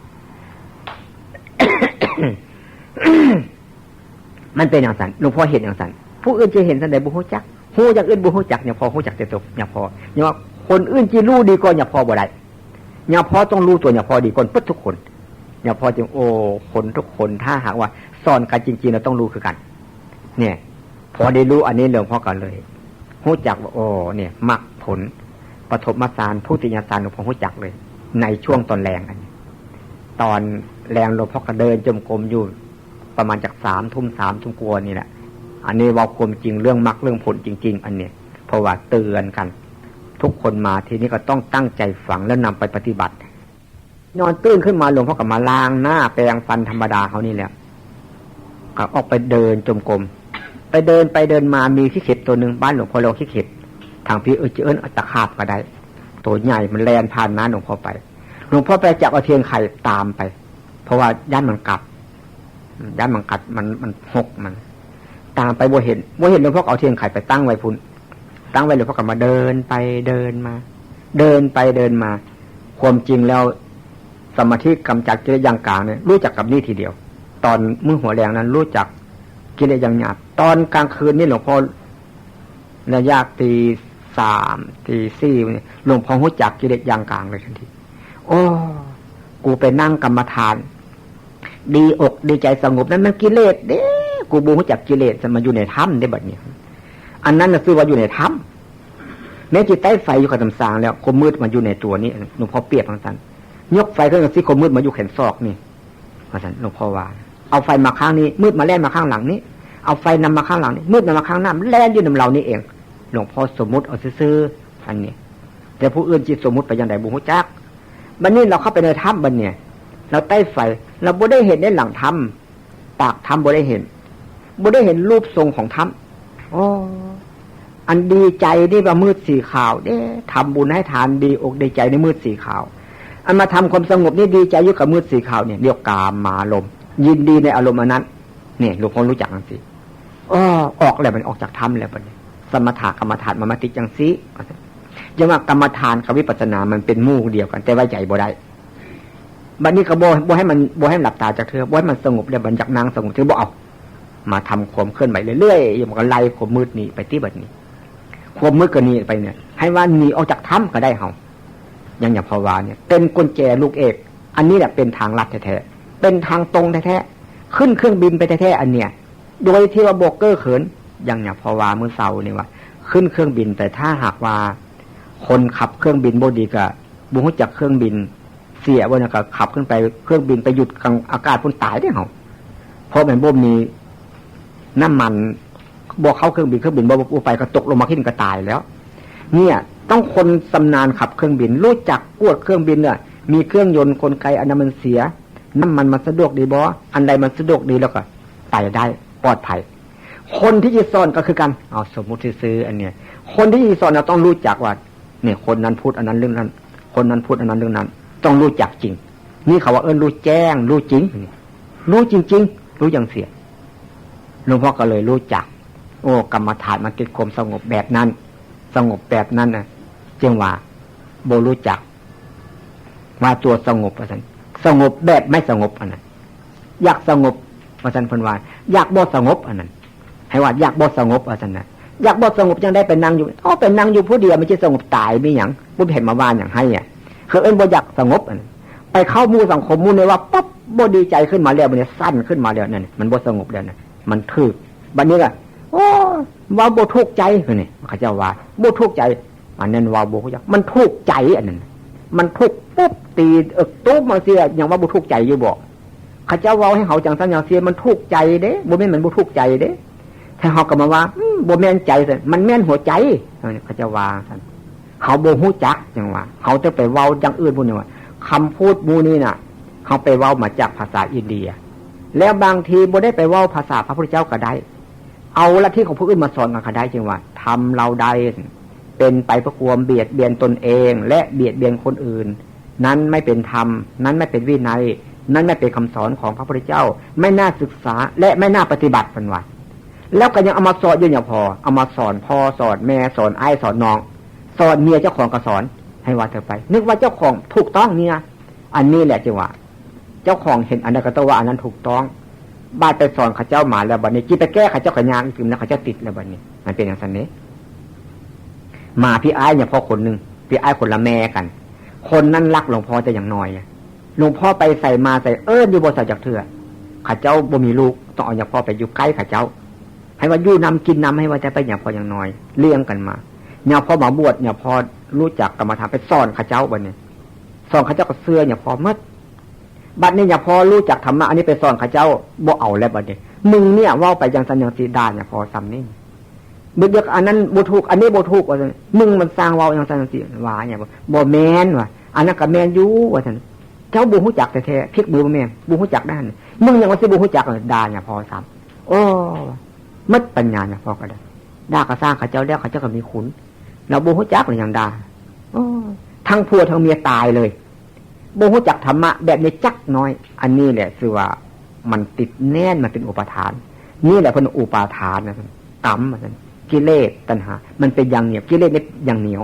มันเป็นอย่างนั้น หลวงพ่อเห็นอย่างนั้น ผู้อื่นจะเห็นสันใดบ่ฮู้จัก ฮู้อย่างอื่นบ่ฮู้จัก เนี่ยพอฮู้จักแต่ตัวเนี่ยพอ เนี่ยว่าคนอื่นจะรู้ดีกว่าเนี่ยพอบ่ได้ เนี่ยพอต้องรู้ตัวเนี่ยพอดีก่อนเปิดทุกคน เนี่ยพอจึง โอ้ คนทุกคน ถ้าหากว่าสอนกันจริงๆ เราต้องรู้คือกัน เนี่ย พอได้รู้อันนี้ หลวงพ่อก็เลยฮู้จักว่า โอ้ เนี่ย มรรคผล ปฐมฌาน ทุติยฌาน หลวงพ่อฮู้จักเลย ในช่วงตอนแลงอันนี้ ตอนแลงหลวงพ่อก็เดินจงกรมอยู่ ประมาณจากสามทุ่ม สามทุ่มกว่านี่แหละ อันนี้เว้าความจริงเรื่องมรรคเรื่องผลจริงๆ อันเนี้ย เพราะว่าเตือนกัน ทุกคนมาที่นี่ก็ต้องตั้งใจฟังแล้วนำไปปฏิบัติ นอนตื่นขึ้นมา หลวงพ่อก็มาล้างหน้าแปรงฟันธรรมดาเขานี่แหละ ก็ออกไปเดินจงกรม ไปเดินไปเดินมา มีขี้เข็บตัวหนึ่ง บ้านหลวงพ่อเรียกว่าขี้เข็บ ทางพี่เอิ้น จะเอิ้นตะขาบก็ได้ ตัวใหญ่ มันแล่นผ่านหน้าหลวงพ่อไป หลวงพ่อไปจับเอาเทียนไขตามไป เพราะว่าย่านมันกัด อืม ย่านมันกัด มัน มันหกมัน ตามไปบ่เห็น บ่เห็น หลวงพ่อก็เอาเทียนไขไปตั้งไว้พุ้น ตั้งไว้ หลวงพ่อก็มาเดินไปเดินมา เดินไปเดินมา ความจริงแล้ว สมาธิกำจัดกิเลสอย่างกลางเนี่ย รู้จักกับนี่ทีเดียว ตอนมื้อหัวแลงนั้น รู้จักกิเลสอย่างหยาบ ตอนกลางคืนนี่ หลวงพ่อ ระยะตีสาม ตีสี่เนี่ย หลวงพ่อรู้จักกิเลสอย่างกลางเลยทันที โอ้ กูไปนั่งกรรมฐาน ดีอกดีใจสงบ นั่นมันกิเลสเด้ กูบ่รู้จักกิเลส มันอยู่ในถ้ำเด้บัดนี้ อันนั้นน่ะคือว่าอยู่ในถ้ำ แม้จิตใต้ไฟอยู่กับตำสางแล้ว ความมืดมันอยู่ในตัวนี้ หลวงพ่อเปรียบจังซั่น ยกไฟขึ้นสิ ความมืดมาอยู่แขนศอกนี่ ว่าซั่น หลวงพ่อว่า เอาไฟมาข้างนี้ มืดมาแล่นมาข้างหลังนี้ เอาไฟนำมาข้างหลังนี้ มืดนำมาข้างหน้า มันแล่นอยู่นำเรานี่เอง หลวงพ่อสมมุติเอาซื่อๆ อันนี้ แต่ผู้อื่นจิตสมมุติไปอย่างใดบ่ฮู้จัก บัดนี้เราเข้าไปในถ้ำบัดเนี่ย เราใต้ไฟ เราบ่ได้เห็นในหลังถ้ำ ปากถ้ำบ่ได้เห็น บ่ได้เห็นรูปทรงของถ้ำ โอ้ อันดีใจนี่ว่ามืดสีขาวเด้ ทำบุญให้ทานดีอกดีใจในมืดสีขาว อันมาทำความสงบนี่ดีใจอยู่กับมืดสีขาวเนี่ย เรียกกามารมณ์ ยินดีในอารมณ์อันนั้น เนี่ย หลวงพ่อรู้จักจังซี่ อ้อ ออกแล้ว มันออกจากถ้ำแล้วบัดนี้ สมถะกรรมฐานมันมาติดจังซี่ จังว่ากรรมฐานกับวิปัสสนามันเป็นหมู่เดียวกัน แต่ว่าใจบ่ได้ บัดนี้ก็บ่ บ่ให้มัน บ่ให้มันหลับตาจักเทื่อ บ่ให้มันสงบแล้ว บัดอยากนั่งสงบ ถือบ่เอา มาทำความเคลื่อนไหวเรื่อยๆ มันก็ไล่ความมืดหนีไปที่บัดนี้ ความมืดก็หนีไปเนี่ย ให้ว่าหนีออกจากถ้ำก็ได้เฮา อย่างหลวงพ่อว่าเนี่ย เป็นกุญแจลูกเอก อันนี้แหละเป็นทางลัดแท้ๆ เป็นทางตรงแท้ๆ ขึ้นเครื่องบินไปแท้ๆ อันเนี้ย โดยที่ว่าบ่เก้อเขิน อย่างหลวงพ่อว่ามื้อเช้านี่ว่า ขึ้นเครื่องบินไป ถ้าหากว่า คนขับเครื่องบินบ่ดีก็บ่รู้จักเครื่องบินเสีย ว่านั่นก็ขับขึ้นไป เครื่องบินไปหยุดกลางอากาศพุ้น ตายเด้เฮา เพราะมันบ่มีน้ำมัน บ่เข้าเครื่องบิน เครื่องบินบ่ บ่ไปก็ตกลงมาขึ้นก็ตายแล้ว เนี่ย ต้องคนชำนาญขับเครื่องบิน รู้จักกวดเครื่องบินเนี่ย มีเครื่องยนต์กลไกอันนั้นมันเสีย น้ำมันมันสะดวกดีบ่ อันใดมันสะดวกดีแล้วก็ไปได้ปลอดภัย คนที่จะสอนก็คือกัน เอาสมมุติซื่อๆ อันเนี้ย คนที่จะสอนเราต้องรู้จักว่า เนี่ย คนนั้นพูดอันนั้นเรื่องนั้น คนนั้นพูดอันนั้นเรื่องนั้น ต้องรู้จักจริง นี่เขาว่าเอิ้นรู้แจ้ง รู้จริง รู้จริงๆ รู้อย่างเสีย หลวงพ่อก็เลยรู้จัก โอ้ กรรมฐานมันติดความสงบแบบนั้น สงบแบบนั้นนะ จึงว่าบ่รู้จัก ว่าตัวสงบว่าซั่น สงบแบบไม่สงบอันนั้น อยากสงบว่าซั่นเพิ่นว่า อยากบ่สงบอันนั้น ให้ว่าอยากบ่สงบว่าซั่นนะ อยากบ่สงบจังได๋ ไปนั่งอยู่ เอ้า ไปนั่งอยู่ผู้เดียวมันสิสงบตายมีหยัง บ่เห็นมาว่าหยังให้อะ คือเอิ้นบ่อยากสงบอันนั้น ไปเข้าหมู่สังคมหมู่นี่ว่าปั๊บ บ่ดีใจขึ้นมาแล้ว บัดนี้สั่นขึ้นมาแล้ว นั่นมันบ่สงบแล้วนะ มันถูก บัดนี้ก็ โอ้ ว่าบ่ถูกใจ นี่เขาเจ้าว่า บ่ถูกใจ อันนั้นว่าบ่ฮู้จัก มันถูกใจอันนั้น มันถูกปุ๊บ ตีเอิกตุ๊บมาเสีย ยังว่าบ่ถูกใจอยู่บ่ เขาเจ้าเว้าให้เฮาจังซั่นจังซี่ มันถูกใจเด้ บ่แม่นมันบ่ถูกใจเด้ ถ้าเฮาก็มาว่า อืม บ่แม่นใจซั่น มันแม่นหัวใจ เขาเจ้าว่าซั่น เขาบ่ฮู้จักจังว่า เขาจะไปเว้าจังอื่นพวกนี้ว่า คำพูดหมู่นี้น่ะ เขาไปเว้ามาจากภาษาอินเดีย แล้วบางทีบ่ได้ไปเว้าภาษาพระพุทธเจ้าก็ได้ เอาลัทธิของผู้อื่นมาสอนกันก็ได้ จึงว่า ธรรมเราใด เป็นไปเพื่อความเบียดเบียนตนเอง และเบียดเบียนคนอื่น นั้นไม่เป็นธรรม นั้นไม่เป็นวินัย นั้นไม่เป็นคำสอนของพระพุทธเจ้า ไม่น่าศึกษา และไม่น่าปฏิบัติ เพิ่นว่า แล้วก็ยังเอามาสอนอยู่เนี่ยพอ เอามาสอนพ่อ สอนแม่ สอนอ้าย สอนน้อง สอนเมียเจ้าของก็สอน ให้ว่าเธอไป นึกว่าเจ้าของถูกต้องเนี่ย อันนี้แหละจึงว่า เจ้าของเห็นอันใดก็ต้องว่าอันนั้นถูกต้อง บาดไปสอนเขาเจ้ามาแล้วบัดนี้ จิไปแก้เขาเจ้าก็ยากอีกนะ เขาเจ้าติดแล้วบัดนี้ มันเป็นอย่างนั้นเด้ หมาพี่อ้ายเนี่ยพ่อคนหนึ่ง พี่อ้ายคนละแม่กัน คนนั้นรักหลวงพ่อแต่อย่างน้อยอะ หลวงพ่อไปใส่มาใส่ เอิ้นอยู่บ่ใส่จักเทื่อ เขาเจ้าบ่มีลูก ต้องเอาหลวงพ่อไปอยู่ใกล้เขาเจ้า ให้ว่าอยู่นำกินนำ ให้ว่าแต่ไปหลวงพ่ออย่างน้อย เลี้ยงกันมา หลวงพ่อมาบวช หลวงพ่อรู้จักกรรมฐาน ไปสอนเขาเจ้าบัดนี้ สอนเขาเจ้าก็เชื่อหลวงพ่อหมด บัดนี้หลวงพ่อรู้จักธรรมะ อันนี้ไปสอนเขาเจ้า บ่เอาแล้วบัดนี้ มึงเนี่ยเว้าไปจังซั่นจังซี่ ด่าหลวงพ่อซ้ำนี่ เดี๋ยวอันนั้นบ่ถูก อันนี้บ่ถูก ว่าซั่น มึงมันสร้างเว้าจังซั่นจังซี่ ว่าหลวงพ่อ บ่แม่น ว่า อันนั้นก็แม่นอยู่ ว่าซั่น เจ้าบ่ฮู้จักแท้ๆ พลิกมือบ่แม่น บ่ฮู้จักด้าน มึงยังว่าสิบ่ฮู้จัก ด่าหลวงพ่อซ้ำ โอ้ หมดปัญญาหลวงพ่อก็ได้ ด่าก็สร้างเขาเจ้าแล้ว เขาเจ้าก็มีคุณ เราบ่ฮู้จักเลยยังด่า โอ้ ทั้งผัวทั้งเมียตายเลย บ่ฮู้จักธรรมะแบบนี้จักน้อย อันนี้แหละคือว่ามันติดแน่น มันเป็นอุปาทาน นี่แหละเพิ่นอุปาทานนะ กรรมนะ กิเลสตัณหา มันเป็นอย่างเหนียว กิเลสนี่อย่างเหนียว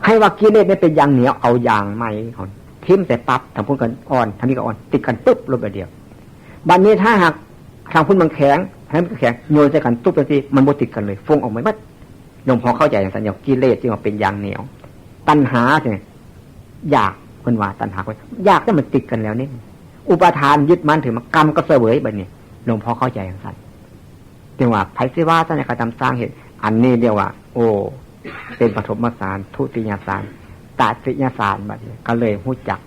ให้ว่ากิเลสนี่เป็นอย่างเหนียว เอาอย่างใหม่เขาทิ่มใส่ปั๊บ ทางพุ้นก็อ่อน ทางนี้ก็อ่อน ติดกันปุ๊บ ลดไปเดียว บัดนี้ถ้าหากทางพุ้นมันแข็ง ทางนี้มันแข็ง โยนใส่กันตุ๊บจังซี่ มันบ่ติดกันเลย ฟงออกมาหมด หลวงพ่อเข้าใจอย่างนั้น อย่างกิเลสที่มันเป็นอย่างเหนียว ตัณหาเนี่ย อยาก เพิ่นว่าตัณหา อยากแต่มันติดกันแล้วนี่ อุปาทานยึดมั่นถือมากรรมก็เสวยบัดนี้ หลวงพ่อเข้าใจอย่างนั้น จึงว่าไผสิว่าซั่นก็ตามสร้างเหตุ อันนี้เรียกว่า โอ้ เป็นปฐมฌาน ทุติยฌาน ตติยฌาน บัดนี้ ก็เลยฮู้จัก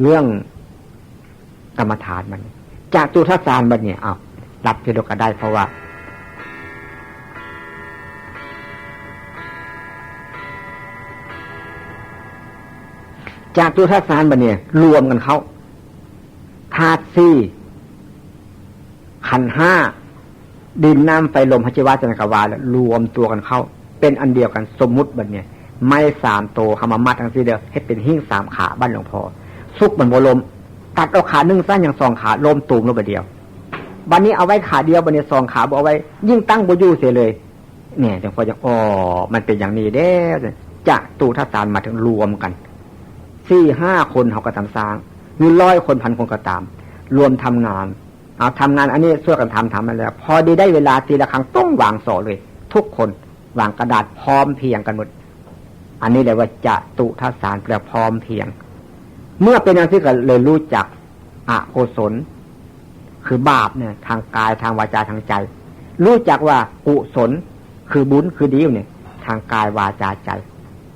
เรื่องกรรมฐานบัดนี้ จตุตถฌานบัดนี้ อ้าว รับทีเดียวก็ได้ เพราะว่า จตุตถฌานบัดนี้ รวมกันเข้า ธาตุสี่ ขันธ์ห้า ดินน้ำไฟลม หายใจว่าจันทกวาล รวมตัวกันเข้า เป็นอันเดียวกัน สมมุติบัดเนี่ย ไม้สามโต เฮามามัดจังซี่เด้อ เฮ็ดเป็นหิ้งสามขา บ้านหลวงพ่อ สุกมันบ่ล้ม ตัดเอาขาหนึ่งซะ ยังสองขา ล้มตูมลงบัดเดียว บัดนี้เอาไว้ขาเดียว บัดนี้สองขาบ่เอาไว้ ยิ่งตั้งบ่อยู่เสียเลย เนี่ย หลวงพ่อจะ อ๋อ มันเป็นอย่างนี้เด้ จตุตถฌานมาถึงรวมกัน สี่ห้าคนเขาก็ตามสร้าง หรือร้อยคนพันคนก็ตาม รวมทำงาน เอาทำงานอันนี้ช่วยกันทำ ทำมาแล้ว พอดีได้เวลาตีละครั้งต้องวางสอเลย ทุกคนวางกระดาษพร้อมเพรียงกันหมด อันนี้เรียกว่าจตุตถฌาน แปลพร้อมเพรียง เมื่อเป็นอย่างนี้ก็เลยรู้จักอกุศล คือบาปเนี่ย ทางกาย ทางวาจา ทางใจ รู้จักว่ากุศล คือบุญ คือดีเนี่ย ทางกาย วาจา ใจ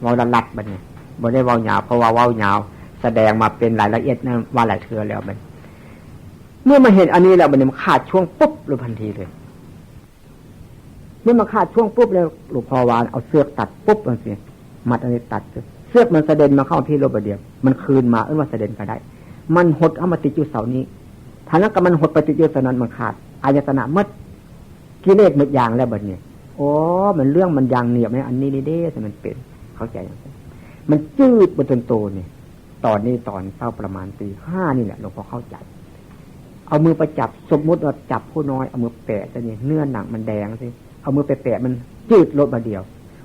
เว้าลัดๆ บัดนี้ บ่ได้เว้ายาว เพราะว่าเว้ายาว แสดงมาเป็นรายละเอียดนะ ว่าหลายเทื่อแล้วบัดนี้ เมื่อมาเห็นอันนี้แล้วบัดนี้มันขาดช่วงปุ๊บเลยทันทีเลย เมื่อมันขาดช่วงปุ๊บแล้ว หลวงพ่อว่าเอาเชือกตัดปุ๊บจังซี่ มัดอันนี้ตัด เชือกมันสะเด็นมาเข้าที่โลบะเดียว มันคืนมา เอิ้นว่าสะเด็นก็ได้ มันหดเข้ามาติดอยู่เสานี้ ถ้านั้นก็มันหดไปติดอยู่เสานั้น มันขาด อายตนะหมด กิเลสหมดอย่างแล้วบัดนี้ โอ้ มันเรื่องมันอย่างเหนียวไหม อันนี้นี่เด้ แต่มันเป็น เข้าใจยังไง มันจืดบนตนโตนี่ ตอนนี้ตอนเช้าประมาณตีห้านี่แหละ หลวงพ่อเข้าใจ เอามือไปจับ สมมุติว่าจับผู้น้อย เอามือแปะจะนี่ เนื้อหนังมันแดงสิ เอามือไปแปะมันจืดลดมาเดียว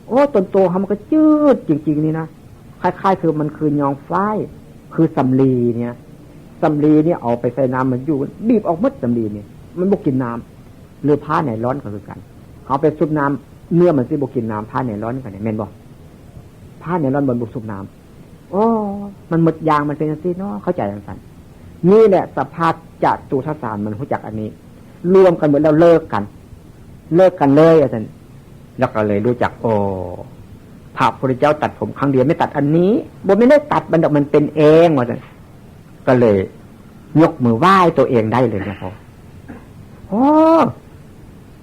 โอ้ ตนโตเขามันก็จืดจริงๆ นี่นะ คล้ายๆ คือมันคือยองฝ้าย คือสำลีเนี่ย สำลีเนี่ยเอาไปใส่น้ำมันอยู่ บีบออกหมดสำลีเนี่ย มันบ่กินน้ำ หรือผ้าไนลอนก็คือกัน เอาไปซุบน้ำ เนื้อมันสิบ่กินน้ำ ผ้าไนลอนกันเนี่ย แม่นบ่ ผ้าไนลอนมันบ่ซุบน้ำ โอ้ มันหมดอย่าง มันเป็นจังซี่เนาะ เข้าใจจังซั่น นี่แหละสภาพจตุตถฌาน มันรู้จักอันนี้ รวมกันหมดแล้วเลิกกัน เลิกกันเลยว่าซั่น แล้วก็เลยรู้จัก โอ้ พระพุทธเจ้าตัดผมครั้งเดียว ไม่ตัดอันนี้ บ่แม่นได้ตัดมันดอก มันเป็นเองว่าซั่น ก็เลยยกมือไหว้ตัวเองได้เลยนะพ่อ โอ้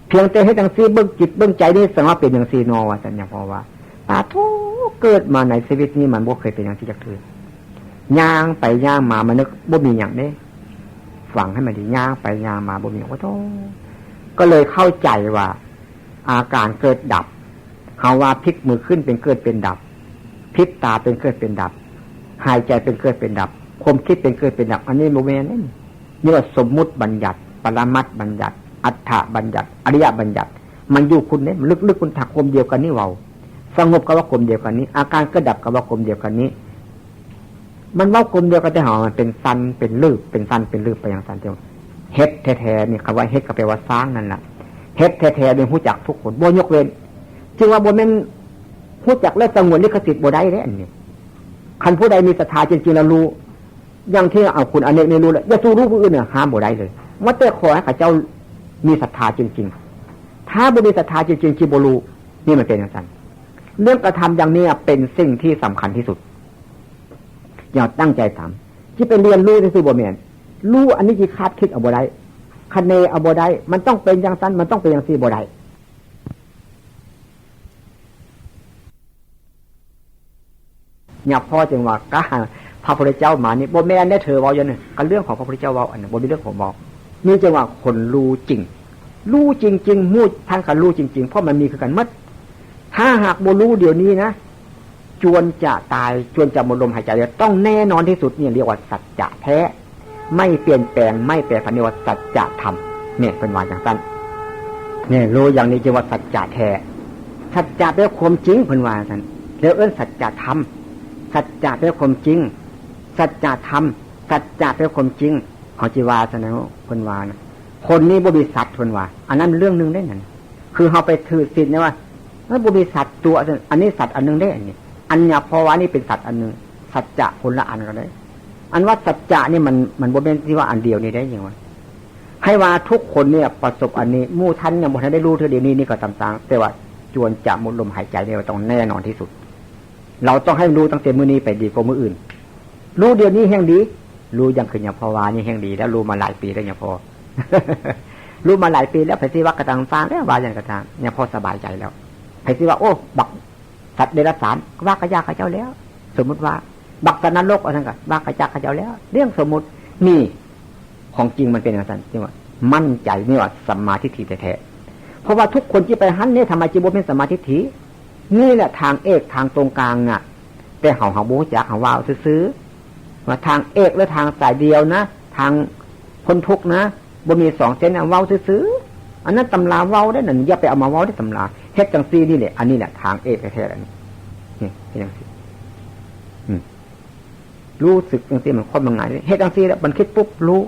เพียงแต่เฮ็ดจังซี่ เบิ่งจิตเบิ่งใจนี่ สังว่าเป็นจังซี่นอว่าซั่น หลวงพ่อว่า ปาโธ่ เกิดมาในชีวิตนี้มันบ่เคยเป็นจังซี่จักเทื่อ ย่างไปย่างมา มันนึกบ่มีหยังเด้ ฟังให้มันดี ย่างไปย่างมาบ่มีหยัง โอ้โธ่ ก็เลยเข้าใจว่า อาการเกิดดับ เฮาว่าพลิกมือขึ้นเป็นเกิดเป็นดับ พลิบตาเป็นเกิดเป็นดับ หายใจเป็นเกิดเป็นดับ ความคิดเป็นเกิดเป็นดับ อันนี้บ่แม่นเด้ นี่ว่าสมมุติบัญญัติ ปรมัตถบัญญัติ อัฏฐบัญญัติ อริยบัญญัติ มันอยู่คุณเนี่ย มันลึกๆ คุณ ถ้าความเดียวกันนี่เว้า สงบก็ว่าความเดียวกันนี้ อาการเกิดดับก็ว่าความเดียวกันนี้ มันเว้ากลมเดียวกัน แต่หามันเป็นสั้นเป็นลืบ เป็นสั้นเป็นลืบไปอย่างสั้นเดียว เฮ็ดแท้ๆนี่ คำว่าเฮ็ดก็แปลว่าสร้างนั่นแหละ เฮ็ดแท้ๆนี่ฮู้จักทุกคน บ่ยกเว้น จึงว่าบ่แม่นฮู้จักและสงวนลิขสิทธิ์บ่ได้เด้ อันนี้ คันผู้ใดมีศรัทธาจริงๆแล้วรู้ อย่างที่เอาคุณอเนกนี่รู้แล้ว อย่าสู้รู้ผู้อื่นเนี่ย ห้ามบ่ได้เลย ว่าแต่ขอให้เขาเจ้ามีศรัทธาจริงๆ ถ้าบ่มีศรัทธาจริงๆ สิบ่รู้ นี่มันเป็นอย่างนั้น เรื่องกระทำอย่างนี้เป็นสิ่งที่สำคัญที่สุด อย่าตั้งใจทำ ที่ไปเรียนรู้ซื่อๆบ่แม่น รู้อันนี้สิคาดคิดเอาบ่ได้ คะเนเอาบ่ได้ มันต้องเป็นอย่างนั้น มันต้องเป็นอย่างนี้บ่ได้ เนี่ยพ่อจึงว่า กล้า พระพุทธเจ้ามานี่ บ่แม่นได้เธอเว้าอย่างนี้ ก็เรื่องของพระพุทธเจ้าเว้า อันนั้นบ่มีเรื่องของเว้า นี่จึงว่าคนรู้จริง รู้จริงๆ หมู่ท่านก็รู้จริงๆ เพราะมันมีคือกันหมด ถ้าหากบ่รู้เดี๋ยวนี้นะ จวนจะตาย จวนจะหมดลมหายใจแล้ว ต้องแน่นอนที่สุด เนี่ยเรียกว่าสัจจะแท้ ไม่เปลี่ยนแปลง ไม่แปรผัน เรียกว่าสัจจะธรรม เนี่ยเพิ่นว่าจั่งซั่น เนี่ยรู้อย่างนี้จึงว่าสัจจะแท้ สัจจะแปลว่าความจริง เพิ่นว่าซั่น แล้วเอิ้นสัจจะธรรม สัจจะแปลว่าความจริง สัจจะธรรม สัจจะแปลว่าความจริง เขาสิว่าซั่นนะ เพิ่นว่านะ คนนี้บ่มีสัตว์ เพิ่นว่า อันนั้นเรื่องหนึ่งได้นั่น คือเฮาไปถือศีลเนี่ยว่า มันบ่มีสัตว์ตัวซั่น อันนี้สัตว์อันหนึ่งได้ อันนี้ อันเนี่ยเพราะว่านี่เป็นสัตว์อันหนึ่ง สัจจะคนละอันกันเลย อันว่าสัจจะนี่มัน มันบ่แม่นที่ว่าอันเดียวนี่ได้ยังวะ ให้ว่าทุกคนเนี่ยประสบอันนี้ หมู่ท่านยังบ่ทันได้รู้เทื่อเดียวนี้ นี่ก็ตามตาง แต่ว่าจวนจะหมดลมหายใจเนี่ยต้องแน่นอนที่สุด เราต้องให้รู้ตั้งแต่มื้อนี้ไปดีกว่ามื้ออื่น รู้เดี๋ยวนี้แฮงดี รู้ยังคือยังพอว่านี่แฮงดี แล้วรู้มาหลายปีแล้วยังพอ รู้มาหลายปีแล้ว ไผสิว่ากะตางตางแล้ว ว่าหยังกะตาง ยังพอสบายใจแล้ว ไผสิว่า โอ้ บักสัตว์เดรัจฉาน ว่ากะยาเขาเจ้าแล้ว สมมุติว่า บักสัตว์นรก ว่าซั่นกะ ว่ากะยาเขาเจ้าแล้ว เรื่องสมมุติ นี่ ของจริงมันเป็นจั่งซั่น จึงว่ามั่นใจ นี่ว่าสัมมาทิฏฐิแท้ๆ เพราะว่าทุกคนที่ไปหันเนี่ย ทำไมจึงบ่เป็นสัมมาทิฏฐิ นี่แหละทางเอก ทางตรงกลางน่ะ แต่เฮา เฮาบ่รู้จัก เฮาเว้าซื่อๆ ว่าทางเอกและทางสายเดียวนะ ทางพ้นทุกข์นะ บ่มีสองเส้นนะ เว้าซื่อๆ อันนั้นตำราเว้าได้นั่น อย่าไปเอามาเว้าได้ตำรา เฮ็ดจั่งซี่นี่แหละ อันนี้แหละทางเอกแท้ๆ อันนี้ นี่ เฮ็ดจั่งซี่ อืม รู้สึกจั่งซี่มันคนมันง่าย เฮ็ดจั่งซี่แล้วมันคิดปุ๊บรู้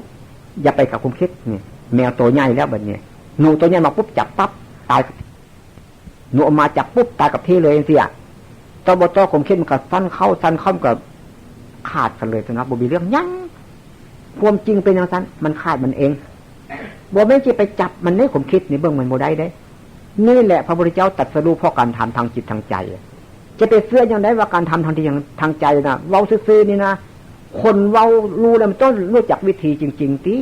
อย่าไปกับความคิด นี่ แมวตัวใหญ่แล้วบัดนี้ หนูตัวใหญ่มาปุ๊บจับปั๊บ ตาย หนูออกมาจับปุ๊บตายกับที่เลยจั่งซี้อะ ตบต ความคิดมันก็สั้นเข้า สั้นเข้า มันก็ขาดกันเลย ซั่นนะ บ่มีเรื่องหยัง ความจริงเป็นจั่งซั่น มันขาดมันเอง บ่แม่นสิไปจับมันในความคิดนี่ เบิ่งมันบ่ได้เด้ นี่แหละพระพุทธเจ้าตรัสรู้เพราะการทำทางจิตทางใจ จะไปเชื่อจั่งใดว่าการทำทางจิตทางใจนะ เว้าซื่อๆนี่นะ คนเว้ารู้แล้วมันต้องรู้จักวิธีจริงๆ ติ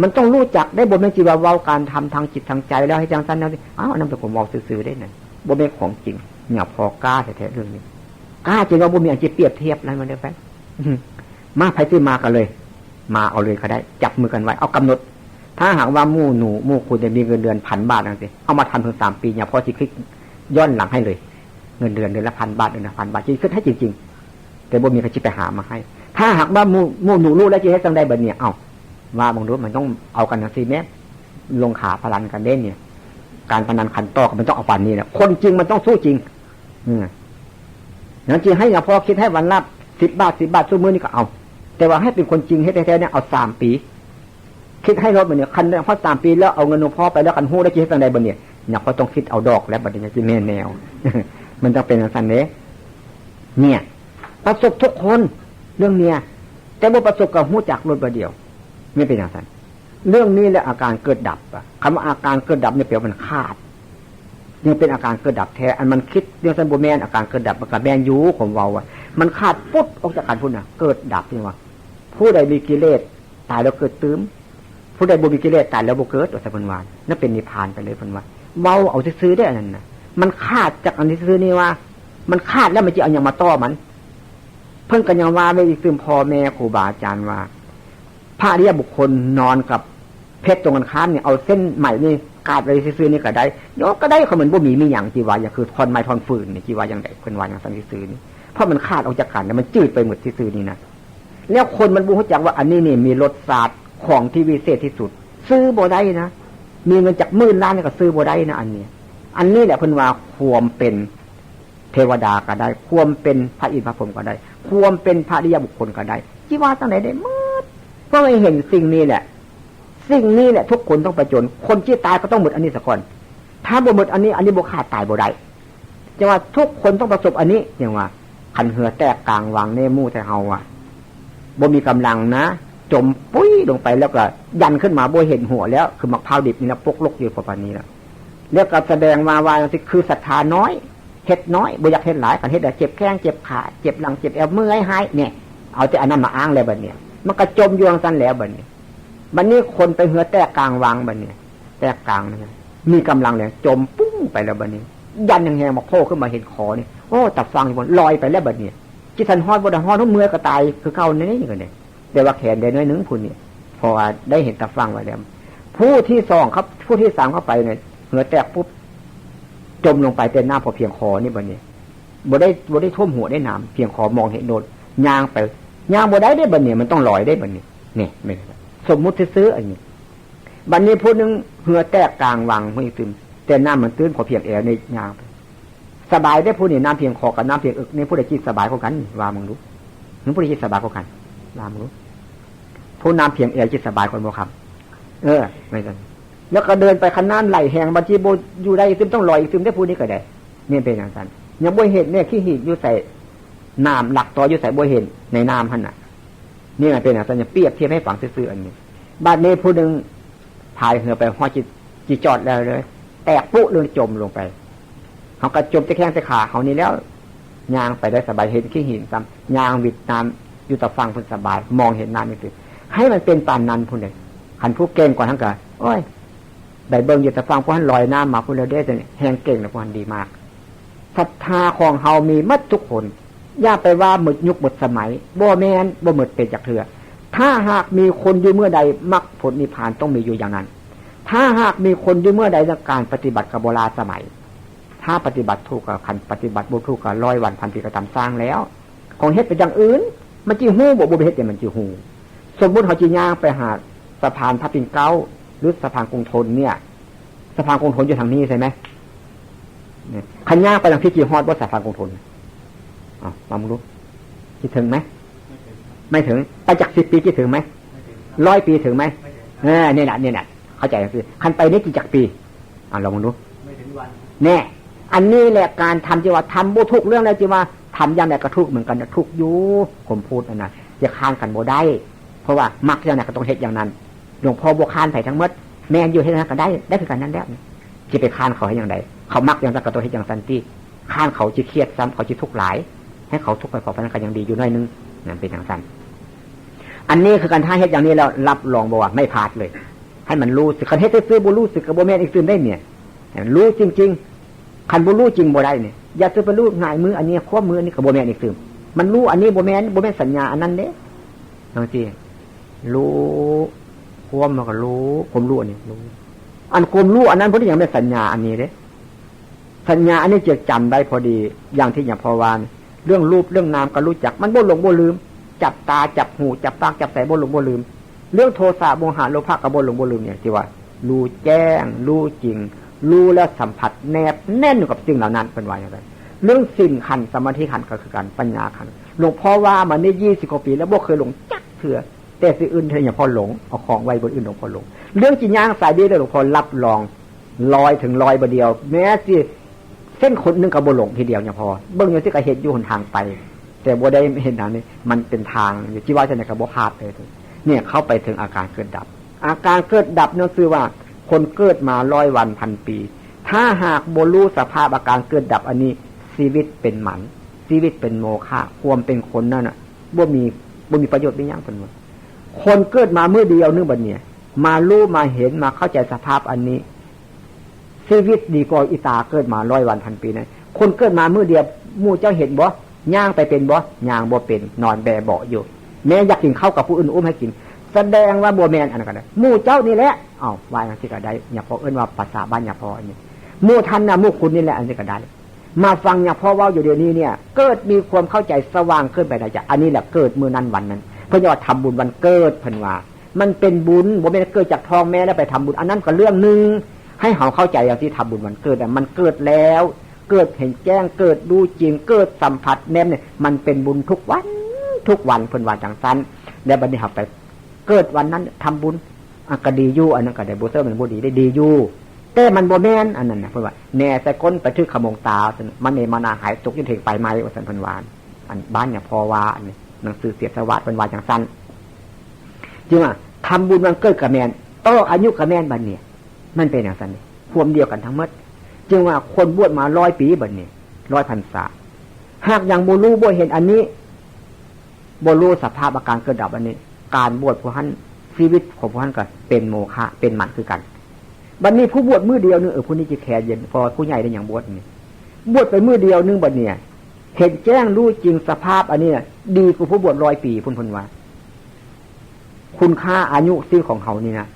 มันต้องรู้จักได้ บ่แม่นสิว่าเว้าการทำทางจิตทางใจแล้วให้จั่งซั่นแนวนี้ อ้าว อันนั้นเป็นคนเว้าซื่อๆ ได้นั่น บ่แม่นของจริง เนี่ยพอกล้าแท้ๆ เรื่องนี้ กล้าจริงว่าบ่มีอันสิเปรียบเทียบแล้วมันได้ไป มา ไผสิมากันเลย มาเอาเลยก็ได้ จับมือกันไว้ เอากำหนด ถ้าหากว่าหมู่หนูหมู่คุณเนี่ยมีเงินเดือนพันบาทจั่งซี้ เอามาทำถึงสามปี เนี่ยพอสิคิดย้อนหลังให้เลย เงินเดือนเดือนละพันบาท เดือนละพันบาท สิคิดให้จริงๆ แต่บ่มีใครสิไปหามาให้ ถ้าหากว่าหมู่ หมู่หนูรู้แล้วสิเฮ็ดจั่งใดบัดนี้ เอ้า ว่าเบิ่งดู มันต้องเอากันจั่งซี้แหม ลงขาพนันกันเด้เนี่ย การพนันขันต่อก็มันต้องเอาปานนี้แหละ คนจริงมันต้องสู้จริง อืม อย่างจริงให้เนี่ยพอคิดให้วันละสิบบาท สิบบาท ซุมื้อนี้ก็เอา แต่ว่าให้เป็นคนจริง เฮ็ดแท้ๆ เนี่ย เอาสามปี คิดให้รถบัดนี้ คันได้พอสามปีแล้วเอาเงินหลวงพ่อไปแล้ว คันฮู้แล้วสิเฮ็ดจั่งใดบัดนี้ เนี่ยพอต้องคิดเอาดอกแล้วบัดนี้ สิแม่นแนว มันต้องเป็นจั่งซั่นเด้ เนี่ย ประสบทุกคน เรื่องเนี่ย แต่บ่ประสบก็ฮู้จักโลดบัดเดียว มันเป็นจั่งซั่น เรื่องนี้แหละอาการเกิดดับอะ คำว่าอาการเกิดดับเนี่ยแปลว่ามันขาด ยังเป็นอาการเกิดดับแท้ อันมันคิดเรื่องซั่นบ่แม่น อาการเกิดดับมันก็แม่นอยู่ ผมเว้าอะ มันขาดปุ๊บออกจากกันพุ้นน่ะ เกิดดับนี่ว่า ผู้ใดมีกิเลสตายแล้วเกิดตื่ม ผู้ใดบ่มีกิเลสตายแล้วบ่เกิด ว่าซั่นเพิ่นว่า นั่นเป็นนิพพานไปเลยเพิ่นว่า เว้าเอาซื่อๆ เด้ออันนั้นน่ะ มันขาดจากอันซื่อๆ นี่ว่า มันขาดแล้วมันสิเอาหยังมาต่อมัน เพิ่นก็ยังว่าไว้อีก ซึ่งพ่อแม่ครูบาอาจารย์ว่า พระอริยบุคคลนอนกับเพชรตรงกันข้ามนี่ เอาเส้นไหมนี่กาดไว้ซื่อๆ นี่ก็ได้ โยกก็ได้ เขามันบ่มีมีหยัง ที่ว่าอย่างคือท่อนไม้ท่อนฟืนนี่ ที่ว่าอย่างใด เพิ่นว่าอย่างซั่นซื่อๆ นี่ เพราะมันขาดออกจากกันแล้วมันจืดไปหมดซื่อๆ นี่นะ แล้วคนมันบ่รู้จักว่าอันนี้นี่มีรสชาติของที่วิเศษที่สุด ซื้อบ่ได้นะ มีเงินจักหมื่นล้านนี่ก็ซื้อบ่ได้นะ อันนี้ อันนี้แหละเพิ่นว่าความเป็นเทวดาก็ได้ ความเป็นพระอินทร์พระพรหมก็ได้ ความเป็นพระอริยบุคคลก็ได้ จิว่าจั่งใดได้หมด เพราะว่าเห็นสิ่งนี้แหละ สิ่งนี้แหละทุกคนต้องผจญ คนที่ตายก็ต้องหมดอันนี้ซะก่อน ถ้าบ่หมดอันนี้ อันนี้บ่ขาด ตายบ่ได้ จั่งว่าทุกคนต้องประสบอันนี้ จั่งว่า คันเฮือแตกกลางวังในหมู่ไทเฮาอะ บ่มีกำลังนะ จมปุ้ยลงไปแล้วก็ยันขึ้นมาบ่เห็นหัวแล้ว คือหมากพร้าวดิบนี่นะ ปกลกอยู่ประมาณนี้แล้ว แล้วก็แสดงมาว่านี่คือศรัทธาน้อย เฮ็ดน้อย บ่อยากเฮ็ดหลาย คันเฮ็ดแล้วเจ็บแข้ง เจ็บขา เจ็บหลัง เจ็บแอว เมื่อยหาย เนี่ย เอาแต่อันนั้นมาอ้างแล้วบัดนี้ มันก็จมอยู่จั่งซั่นแล้วบัดนี้ บัดนี้คนไปเฮือแตกกลางวังบัดนี้ แตกกลางนะ มีกำลังแล้ว จมปุ้งไปแล้วบัดนี้ ยันแฮงๆ มาโผล่ขึ้นมาเห็นขอนี่ โอ้ ตาฟังอยู่บน ลอยไปแล้วบัดนี้ จิตสันฮอดบ่ได้ฮอด เมื่อยก็ตายคือเก่านี่ นี่ก็เนี่ย แต่ว่าแขนได้น้อยหนึ่งผู้นี่ เพราะว่าได้เห็นตาฟังไว้แล้ว ผู้ที่สองครับ ผู้ที่สามเข้าไปเนี่ย เฮือแตกปุ๊บ จมลงไปแต่น้ำพอเพียงคอนี่บัดนี้ บ่ได้ บ่ได้ท่วมหัวได้น้ำ เพียงคอมองเห็นโดด ย่างไป ย่างบ่ได้ได้บัดนี้ มันต้องลอยได้บัดนี้ นี่ ไม่ สมมุติซื่อๆ อันนี้ บัดนี้ผู้หนึ่งเฮือแตกกลางวัง ผู้อีกตื่น แต่น้ำมันตื้นพอเพียงแอวนี่ย่างไป สบายได้ผู้นี่ น้ำเพียงคอกับน้ำเพียงเอิกนี่ ผู้ใดจิตสบายกว่ากัน ว่ามึงดู มึงผู้ใดจิตสบายกว่ากัน ว่ามึงดู ผู้น้ำเพียงแอวจิตสบายกว่าบ่ครับ เออ ไม่กัน แล้วก็เดินไปคันน้ำไหลแฮง บางทีบ่อยู่ได้อีกตื่น ต้องลอยอีกตื่นได้ผู้นี้ก็ได้ นี่เป็นจั่งซั่น ยังบ่เห็นเนี่ย ขี้หินอยู่ใส่น้ำ หลักตออยู่ใส่ บ่เห็นในน้ำหั่นน่ะ นี่มันเป็นจั่งซั่น เปรียบเทียบให้ฟังซื่อๆ อันนี้ บัดนี้ผู้หนึ่งพายเฮือไปฮอดจิ จิจอดแล้วเลย แตกปุ๊เลยจมลงไป เขาก็จมแต่แข้งแต่ขาเขานี่แล้ว ย่างไปได้สบาย เห็นขี้หินซ้ำ ย่างวิดน้ำอยู่ตะฝั่งพุ้นสบาย มองเห็นน้ำนี่คือ ให้มันเป็นปานนั้นพุ้นเลย คันผู้เก่งกว่าทั้งก็ โอ้ย ได้เบิ่งอยู่ตะฝั่งพุ้นลอยน้ำมาพุ้นแล้วเด้ แฮงเก่งนะพุ้นดีมาก ศรัทธาของเฮามีหมดทุกคน อย่าไปว่าหมดยุคหมดสมัย บ่แม่น บ่หมดเป็นจักเทื่อ ถ้าหากมีคนอยู่เมื่อใด มรรคผลนิพพานต้องมีอยู่อย่างนั้น ถ้าหากมีคนอยู่เมื่อใด การปฏิบัติก็บ่ล้าสมัย ถ้าปฏิบัติถูกก็ คันปฏิบัติบ่ถูกก็ ร้อยวันพันปีก็ตามสร้างแล้ว ของเฮ็ดไปอย่างอื่น มันจิฮู้บ่ บ่ไปเฮ็ดอย่างมันจิฮู้ สมมุติเขาจิย่างไปหาสะพานพระปิ่นเกล้า หรือสะพานกรุงทนเนี่ย สะพานกรุงทนอยู่ทางนี้ใช่ไหม เนี่ย คันย่างไปทางที่จิฮอดบ่สะพานกรุงทน อ้าว ลองดู คิดถึงไหม ไม่ถึง ไปจักสิบปีคิดถึงไหม ร้อยปีถึงไหม เออ เนี่ยแหละ เนี่ยแหละ เข้าใจคือ คันไปนี่กี่จักปี อ่ะ ลองดู แน่ อันนี้แหละการทำที่ว่าทำบ่ถูกเรื่องแล้วที่ว่าทำอย่างใดก็ถูกเหมือนกันนะ ถูกอยู่ ผมพูดอันนั้น อย่าค้านกันบ่ได้ เพราะว่ามรรคอย่างใดก็ต้องเฮ็ดอย่างนั้น หลวงพ่อบ่ค้านไผทั้งหมด แม่นอยู่ เฮ็ดหยังก็ได้ ได้คือกันนั่นแหละ สิไปค้านเขาเฮ็ดหยังใด เขามักอย่างซั่นก็ต้องเฮ็ดอย่างซั่นติ ค้านเขาจิเครียดซ้ำ เขาจิทุกข์หลาย ให้เขาทุกข์ไปพอปานนั้นก็ยังดีอยู่หน่อยนึง นั่นเป็นอย่างซั่น อันนี้คือการถ้าเฮ็ดอย่างนี้แล้วรับรองบ่ว่าไม่พลาดเลย ให้มันรู้สึก คันเฮ็ดซื่อๆบ่รู้สึกก็บ่แม่นอีกตื่นได้เนี่ย ให้มันรู้จริงๆ คันบ่รู้จริงบ่ได้เนี่ย อย่าซื้อไปรู้หงายมืออันนี้ ควบมืออันนี้ก็บ่แม่นอีกตื่น มันรู้อันนี้บ่แม่น บ่แม่นสัญญาอันนั้นเด้ จังซี่ รู้ ความมันก็รู้ ความรู้อันนี้รู้ อันความรู้อันนั้นบ่ได้หยังแม่นสัญญาอันนี้เด้ สัญญาอันนี้จะจำได้พอดี อย่างที่หลวงพ่อว่านี่ เรื่องรูปเรื่องนามก็รู้จัก มันบ่หลงบ่ลืม จับตา จับหู จับปาก จับใส บ่หลงบ่ลืม เรื่องโทสะ โมหะ โลภะ ก็บ่หลงบ่ลืม เนี่ยที่ว่า รู้แจ้ง รู้จริง รู้แล้วสัมผัสแนบแน่นอยู่กับสิ่งเหล่านั้น เพิ่นว่าอย่างนั้น เรื่องศีลขันธ์ สมาธิขันธ์ก็คือกัน ปัญญาขันธ์ หลวงพ่อว่ามานี่ยี่สิบกว่าปีแล้ว บ่เคยหลงจักเทื่อ แต่สิ่งอื่นเท่านั้นยังพอหลง เอาของไว้บนอื่นหลวงพ่อหลง เรื่องจิตย่างสายเดียวหลวงพ่อรับรอง ร้อยถึงร้อยบ่เดียว แม้สิเส้นขนหนึ่งก็บ่หลงทีเดียวเนี่ยพอ เบิ่งอยู่สิก็เห็นอยู่หนทางไป แต่บ่ได้เห็นนั้นนี่ มันเป็นทางอยู่ที่ว่าจะไหนก็บ่พลาดเลย เนี่ยเข้าไปถึงอาการเกิดดับ อาการเกิดดับนั่นคือว่าคนเกิดมาร้อยวันพันปี ถ้าหากบ่รู้สภาพอาการเกิดดับอันนี้ ชีวิตเป็นหมัน ชีวิตเป็นโมฆะ ความเป็นคนนั่นน่ะ บ่มี บ่มีประโยชน์มีหยังเพิ่นว่า คนเกิดมามื้อเดียวนึงบัดเนี่ย มารู้มาเห็นมาเข้าใจสภาพอันนี้ ชีวิตดีกว่าอีตาเกิดมาร้อยวันพันปีนะ คนเกิดมามื้อเดียว หมู่เจ้าเห็นบ่ ย่างไปเป็นบ่ ย่างบ่เป็น นอนแบเบาะอยู่ แม้อยากกินข้าวกับผู้อื่นอุ้มให้กิน แสดงว่าบ่แม่นอันนั้นก็ได้ หมู่เจ้านี่แหละ เอ้า ว่าจังซี่ก็ได้ หลวงพ่อเอิ้นว่าภาษาบ้านหลวงพ่ออันนี้ หมู่ท่านน่ะ หมู่คุณนี่แหละ อันนี้ก็ได้ มาฟังหลวงพ่อเว้าอยู่เดี๋ยวนี้เนี่ย เกิดมีความเข้าใจสว่างขึ้นไปในใจ อันนี้แหละเกิดมื้อนั้นวันนั้น เพิ่นว่าทำบุญวันเกิด เพิ่นว่า มันเป็นบุญ บ่แม่นเกิดจากท้องแม่แล้วไปทำบุญ อันนั้นก็เรื่องหนึ่ง ให้เฮาเข้าใจอย่างที่ทำบุญวันเกิดน่ะ มันเกิดแล้ว เกิดเห็นแจ้ง เกิดรู้จริง เกิดสัมผัสแนมเนี่ย มันเป็นบุญทุกวัน ทุกวัน เพิ่นว่าจั่งซั้น แล้วบัดนี้เฮาไปเกิดวันนั้นทำบุญ อ่ะ ก็ดีอยู่ อันนั้นก็ได้บุญ เซิ่มันบ่ดี ได้ดีอยู่ แต่มันบ่แม่น อันนั้นน่ะ เพิ่นว่า แหน่ใส่ก้นไปถืกขโมงตา ว่าซั่น มะเนมะนาหายตกอยู่เถิงปลายไม้ ว่าซั่น เพิ่นว่า อันบ้านเนี่ย พ่อว่า อันนี้หนังสือเสียสวัสดิ์ เพิ่นว่าจั่งซั้น จึงว่า ทำบุญวันเกิดก็แม่น ต่ออายุก็แม่น บัดนี้ มันเป็นจั่งซั้นนี่ ความเดียวกันทั้งหมด จึงว่าคนบวชมาร้อยปี บัดนี้ ร้อยพรรษา หากยังบ่รู้บ่เห็นอันนี้ บ่รู้สภาพอาการเกิดดับอันนี้ การบวชผู้หั้น ชีวิตของผู้หั้นก็เป็นโมฆะ เป็นหมันคือกัน บัดนี้ผู้บวชมื้อเดียวนึง เออ ผู้นี้จิแขนเย็น เพราะว่าผู้ใหญ่ได้หยังบวชนี่ บวชไปมื้อเดียวนึง บัดเนี่ย เห็นแจ้งรู้จริงสภาพอันนี้น่ะ ดีกว่าผู้บวชร้อยปีพุ้น เพิ่นว่า คุณค่าอายุชีวิตของเฮานี่นะ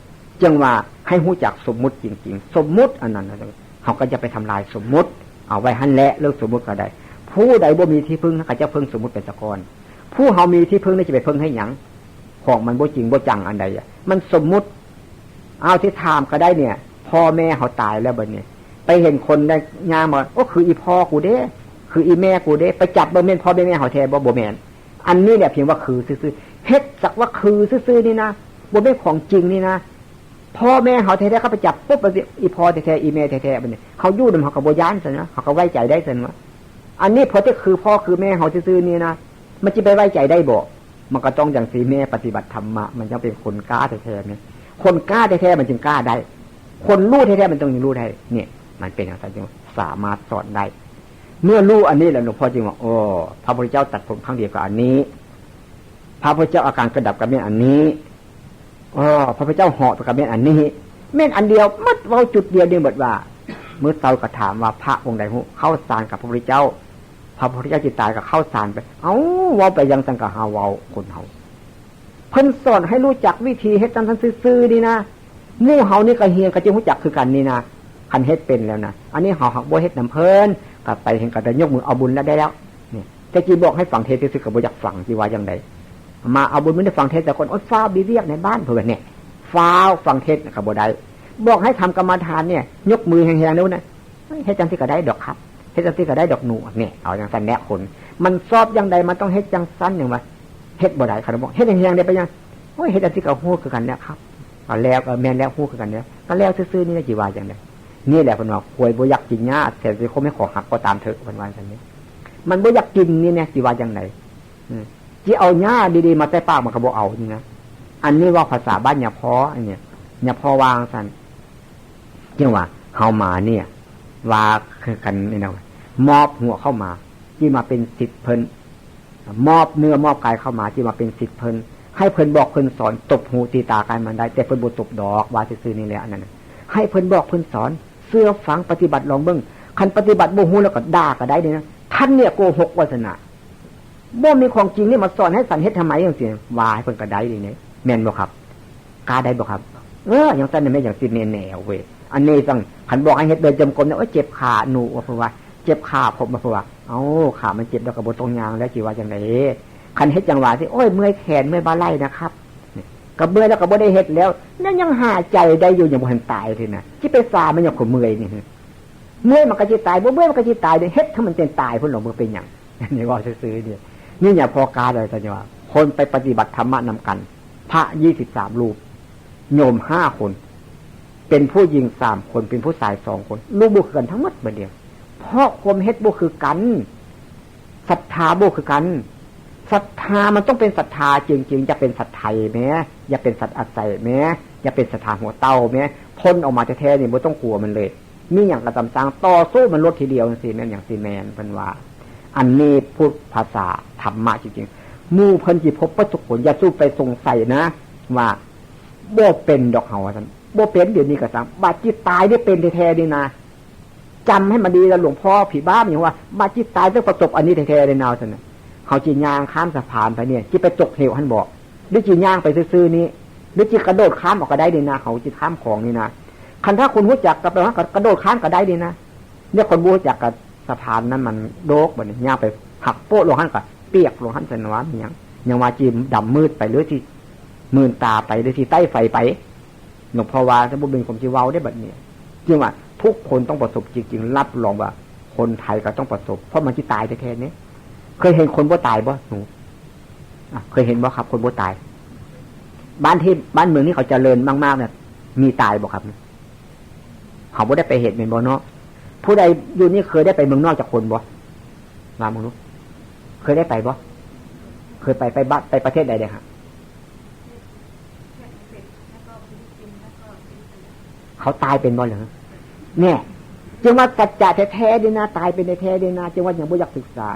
จั่งว่าให้ฮู้จักสมมุติจริงๆ สมมุติอันนั้นนะ เฮาก็อย่าไปทำลายสมมุติ เอาไว้หั้นแหละ เรื่องสมมุติก็ได้ ผู้ใดบ่มีที่พึ่ง ก็จะพึ่งสมมุติไปซะก่อน ผู้เฮามีที่พึ่งนี่จะไปพึ่งให้หยัง ของมันบ่จริงบ่จังอันใดอะ มันสมมุติ เอาที่ถามก็ได้เนี่ย พ่อแม่เฮาตายแล้วบัดนี้ ไปเห็นคนได้ย่างมา โอ้ คืออีพ่อกูเด้ คืออีแม่กูเด้ ไปจับเบิ่งแม่นพ่อแม่นแม่เฮาแท้บ่ บ่แม่น อันนี้แหละเพียงว่าคือซื่อๆ เฮ็ดสักว่าคือซื่อๆ นี่นะ บ่แม่นของจริงนี่นะ พ่อแม่เฮาแท้ๆ เขาไปจับปุ๊บ อีพ่อแท้ๆ อีแม่แท้ๆ บัดนี้ เฮาอยู่นำเฮาก็บ่ย้านซั่นนะ เฮาก็ไว้ใจได้ซั่นวะ อันนี้พอจะคือพ่อคือแม่เฮาซื่อๆ นี่นะ มันจะไปไว้ใจได้บ่ มันก็ต้องอย่างที่แม่ปฏิบัติธรรมะ มันยังเป็นคนกล้าแท้ๆ เนี่ย คนกล้าแท้ๆ มันจึงกล้าได้ คนรู้แท้ๆ มันต้องรู้ได้ เนี่ย มันเป็นอย่างนั้นจึงสามารถสอนได้ เมื่อรู้อันนี้แล้วหลวงพ่อจึงว่า โอ้ พระพุทธเจ้าตรัสผลครั้งเดียวกับอันนี้ พระพุทธเจ้าอาการกระดับกับแม่นอันนี้ อ๋อ พระพุทธเจ้าเหาะไปกับแม่นอันนี้ แม่นอันเดียว มัดเว้าจุดเดียวเดียวหมดว่า มื้อเช้าก็ถามว่าพระองค์ใดฮู้ เข้าฌานกับพระพุทธเจ้า พระพุทธเจ้าจิตตายก็เข้าฌานไป เอ้า เว้าไปยังจังกะหาเว้าคนเฮา เพิ่นสอนให้รู้จักวิธีเฮ็ดจังซั่นซื่อๆ นี่นะ หมู่เฮานี่ก็เฮียนก็จะรู้จักคือกันนี่นะ คันเฮ็ดเป็นแล้วนะ อันนี้เฮาหากบ่เฮ็ดนำเพิ่น ก็ไปเห็นก็ได้ยกมือเอาบุญแล้วได้แล้ว นี่ แต่จีบอกให้ฟังเทศซื่อๆ ก็บ่อยากฟัง จีว่าจั่งใด มาเอาบุญมื้อนี้ฟังเทศน์แต่คน โอ๊ย ฟ้าวมีเวียกในบ้าน เพิ่นว่าเนี่ย ฟ้าวฟังเทศน์ก็บ่ได้ บอกให้ทำกรรมฐานเนี่ย ยกมือแฮงๆ เด้อนะ เฮ้ย เฮ็ดจั่งซี่ก็ได้ดอกครับ เฮ็ดจั่งซี่ก็ได้ดอกหนู เนี่ย เอาจั่งซั่นแหละคน มันสอบจั่งใด มันต้องเฮ็ดจั่งซั่น หยังว่า เฮ็ดบ่ได้ คันบอก เฮ็ดแฮงๆ ได้ไปยัง โอ๊ย เฮ็ดจั่งซี่ก็ฮู้คือกันแหละครับ ก็แล้ว เออ แม่นแล้ว ฮู้คือกันแล้ว ก็แล้วซื่อๆ นี่นะ จีว่าจั่งใด นี่แหละเพิ่นว่า ควายบ่อยากกินหญ้า แต่สิคมให้ขอหักก็ตามเถอะ เพิ่นว่าจั่งนี้ มันบ่อยากกินนี่นะ จีว่าจั่งใด อืม จิเอาหญ้าดีๆ มาแต่ปากมันก็บ่เอานี่นะ อันนี้ว่าภาษาบ้านยาพ้อ อันเนี้ย ยาพ้อวางซั่น จั่งว่า เฮามาเนี่ย ว่าคือกันนี่นะ มอบหัวเข้ามา จิมาเป็นศิษย์เพิ่น มอบเนื้อมอบกายเข้ามา จิมาเป็นศิษย์เพิ่น ให้เพิ่นบอกเพิ่นสอน ตบหูตีตากันมันได้ แต่เพิ่นบ่ตบดอก ว่าซื่อๆ นี่แหละ อันนั้นน่ะ ให้เพิ่นบอกเพิ่นสอน เชื่อฟังปฏิบัติลองเบิ่ง คันปฏิบัติบ่ฮู้แล้วก็ด่าก็ได้เด้นะ ท่านเนี่ยโกหก ว่าซั่นน่ะ บ่มีของจริงนี่มาสอนให้สันเฮ็ดทำไมจั่งซี้ ว่าให้เพิ่นก็ได้นี่ แม่นบ่ครับ กล้าได้บ่ครับ เออ จั่งซั่นน่ะแม่น จั่งซี่แน่ๆ เว้ย อันนี้ต้อง คันบอกให้เฮ็ดเดินจงกรมเนี่ย โอ๊ย เจ็บขาหนู ว่าเพิ่นว่า เจ็บขาผม ว่าเพิ่นว่า เอ้า ขามันเจ็บแล้วก็บ่ต้องย่างแล้ว สิว่าจั่งใด คันเฮ็ดจั่งหวะสิ โอ๊ย เมื่อยแขน เมื่อยบ่าไหล่นะครับ นี่ ก็เมื่อยแล้วก็บ่ได้เฮ็ดแล้ว แล้วยังหาใจได้อยู่ ยังบ่ทันตายทีนะ สิไปซ่ามันหยังก็เมื่อยนี่ เมื่อยมันก็สิตาย บ่เมื่อยมันก็สิตายเด้ เฮ็ดให้มันเป็นตายพุ้นหรอก บ่เป็นหยัง นี่เว้าซื่อๆ นี่ นี่เนี่ยพอกาเลย แต่ว่า คนไปปฏิบัติธรรมะนำกัน พระยี่สิบสามรูป โยมห้าคน เป็นผู้หญิงสามคน เป็นผู้ชายสองคน รู้บ่คือกันทั้งหมดบัดเดียว เพราะความเฮ็ดบ่คือกัน ศรัทธาบ่คือกัน ศรัทธามันต้องเป็นศรัทธาจริงๆ อย่าเป็นสัตว์ไทยแหม อย่าเป็นสัตว์อาศัยแหม อย่าเป็นศรัทธาหัวเต่าแหม พ่นออกมาแท้ๆ นี่บ่ต้องกลัวมันเลย มีหยังก็ตามสร้าง ต่อสู้มันลดทีเดียวจั่งซี้ แม่นหยังสิแม่น เพิ่นว่า อันนี้พูดภาษาธรรมะจริงๆ หมู่เพิ่นสิพบเบิดทุกคน อย่าสู้ไปสงสัยนะ ว่าบ่เป็นดอกเฮา ว่าซั่น บ่เป็น เดี๋ยวนี้ก็ตาม บัดจิตตายนี่เป็นแท้ๆ นี่นะ จำให้มันดีแล้ว หลวงพ่อผีบ้ามันยังว่า บัดจิตตายต้องประสบอันนี้แท้ๆ เลยนะ ว่าซั่นน่ะ เฮาจิย่างข้ามสะพานไปเนี่ย จิไปตกเหวหั่นบ่ หรือจิย่างไปซื่อๆ นี่ หรือจิกระโดดข้ามออกก็ได้นี่นะ เฮาจิข้ามคลองนี่นะ คันถ้าคนรู้จักก็แปลว่ากระโดดข้ามก็ได้นี่นะ เนี่ยคนบ่รู้จักกับสะพานนั้นมันโดกบัดนี้ ย่างไปหักโป๊ะลงหั่นก็เปียกลงหั่น ซั่นว่ามันหยัง ยังว่าจิดำมืดไป หรือจิมืนตาไป หรือจิใต้ไฟไป หลวงพ่อว่าถ้าบ่เป็นความสิเว้าได้บัดนี้ จึงว่าทุกคนต้องประสบจริงๆ รับรองว่า คนไทยก็ต้องประสบ เพราะมันสิตายแท้ๆ เนี่ย เคยเห็นคนบ่ตายบ่หนู อ่ะ เคยเห็นบ่ครับ คนบ่ตาย บ้านที่ บ้านเมืองนี้เขาเจริญมากๆ เนี่ย มีตายบ่ครับ เขาบ่ได้ไปเห็นแม่นบ่เนาะ ผู้ใดอยู่นี่เคยได้ไปเมืองนอกจักคนบ่ ว่ามึงดู เคยได้ไปบ่ เคยไป ไปบ้าน ไปประเทศใดเด้อฮะ เขาตายเป็นบ่เหรอ เนี่ย จึงว่าสัจจะแท้ๆ เด้อนะ ตายเป็นแท้ๆ เด้อนะ จึงว่ายังบ่อยากศึกษา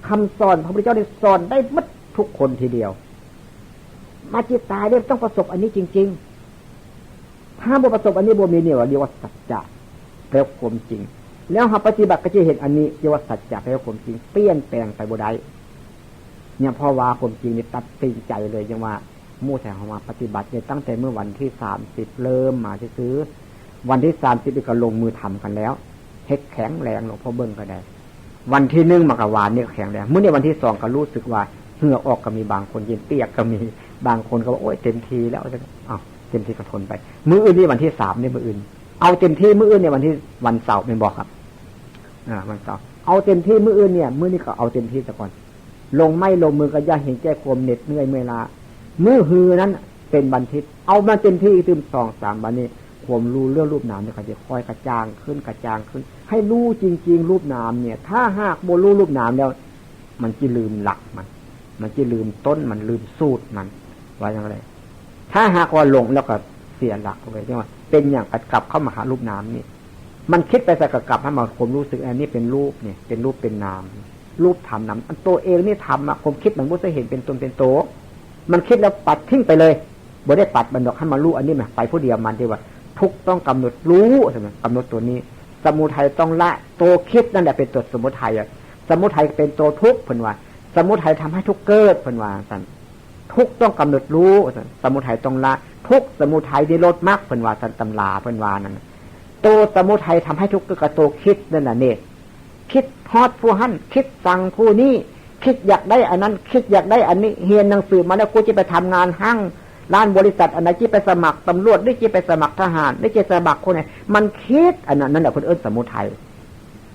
คำสอนพระพุทธเจ้าได้สอนได้หมดทุกคนทีเดียว มาจิตตายเนี่ยต้องประสบอันนี้จริง ๆ ถ้าบ่ประสบอันนี้บ่มีเนี่ยเรียกว่าสัจจะ แปลว่าความจริง แล้วหากปฏิบัติก็จะเห็นอันนี้เรียกว่าสัจจะ แปลว่าความจริง เปลี่ยนแปลงไปบ่ได้ เนี่ย เพราะว่าความจริงนี่ตัดสินใจเลย ยังว่าหมู่แถวเฮามาปฏิบัติเนี่ย ตั้งแต่เมื่อวันที่สามสิบเริ่มมาซื่อๆ วันที่สามสิบนี่ก็ลงมือทำกันแล้ว เฮ็ดแข็งแรงหลวงพ่อเบิ่งก็ได้ วันที่หนึ่งมกราเนี่ยแข็งแรง มื้อนี้วันที่สองก็รู้สึกว่าเหงื่อออกก็มี บางคนเย็นเปียกก็มี บางคนก็ว่า โอ๊ย เต็มที่แล้ว อ้าว เต็มที่ก็ทนไป มื้ออื่นนี่วันที่สามเนี่ย มื้ออื่น เอาเต็มที่ มื้ออื่นเนี่ยวันที่ วันเสาร์แม่นบ่ครับ อ่า วันเสาร์ เอาเต็มที่ มื้ออื่นเนี่ย มื้อนี้ก็เอาเต็มที่ซะก่อน ลงไม้ลงมือก็อย่าเห็นแก่ความเหน็ดเหนื่อยเมื่อยล้า มื้อฮือนั้นเป็นวันอาทิตย์ เอามาเต็มที่อีกตื่มสองสามวันนี้ ความรู้เรื่องรูปนามนี่ก็จะค่อยกระจ่างขึ้น กระจ่างขึ้น ให้รู้จริงๆ รูปนามเนี่ย ถ้าหากบ่รู้รูปนามแล้ว มันจะลืมหลักมัน มันจะลืมต้นมัน ลืมสูตรมัน ว่าอย่างไร ถ้าหากว่าหลงแล้วก็เสียหลักเลย จังว่าเป็นอย่างกลับเข้ามาหารูปนามนี่ มันคิดไปใส่ก็กลับให้มาความรู้สึก อันนี้เป็นรูปเนี่ย เป็นรูปเป็นนาม รูปธรรมนาม อันตัวเองนี่ธรรมอะ ความคิดมันบ่เคยเห็นเป็นตนเป็นโต มันคิดแล้วปัดทิ้งไปเลย บ่ได้ปัดมันดอก ให้มารู้อันนี้มา ไปผู้เดียวมันที่ว่า ทุกข์ต้องกำหนดรู้ ใช่ไหม กำหนดตัวนี้ สมุทัยต้องละ ตัวคิดนั่นแหละเป็นตัวสมุทัยอะ สมุทัยเป็นตัวทุกข์เพิ่นว่า สมุทัยทำให้ทุกข์เกิดเพิ่นว่าซั่น ทุกข์ต้องกำหนดรู้ สมุทัยต้องละ ทุกข์สมุทัยนิโรธมรรคเพิ่นว่าซั่น ตำราเพิ่นว่านั่น ตัวสมุทัยทำให้ทุกข์ก็คือตัวคิดนั่นแหละเนี่ย คิดฮอดผู้หั่น คิดสั่งผู้นี้ คิดอยากได้อันนั้น คิดอยากได้อันนี้ เรียนหนังสือมาแล้ว กูจะไปทำงานห้างร้านบริษัทอันไหน จะไปสมัครตำรวจ หรือจะไปสมัครทหาร หรือจะสมัครคนไหน มันคิดอันนั้น นั่นแหละเพิ่นเอิ้นสมุทัย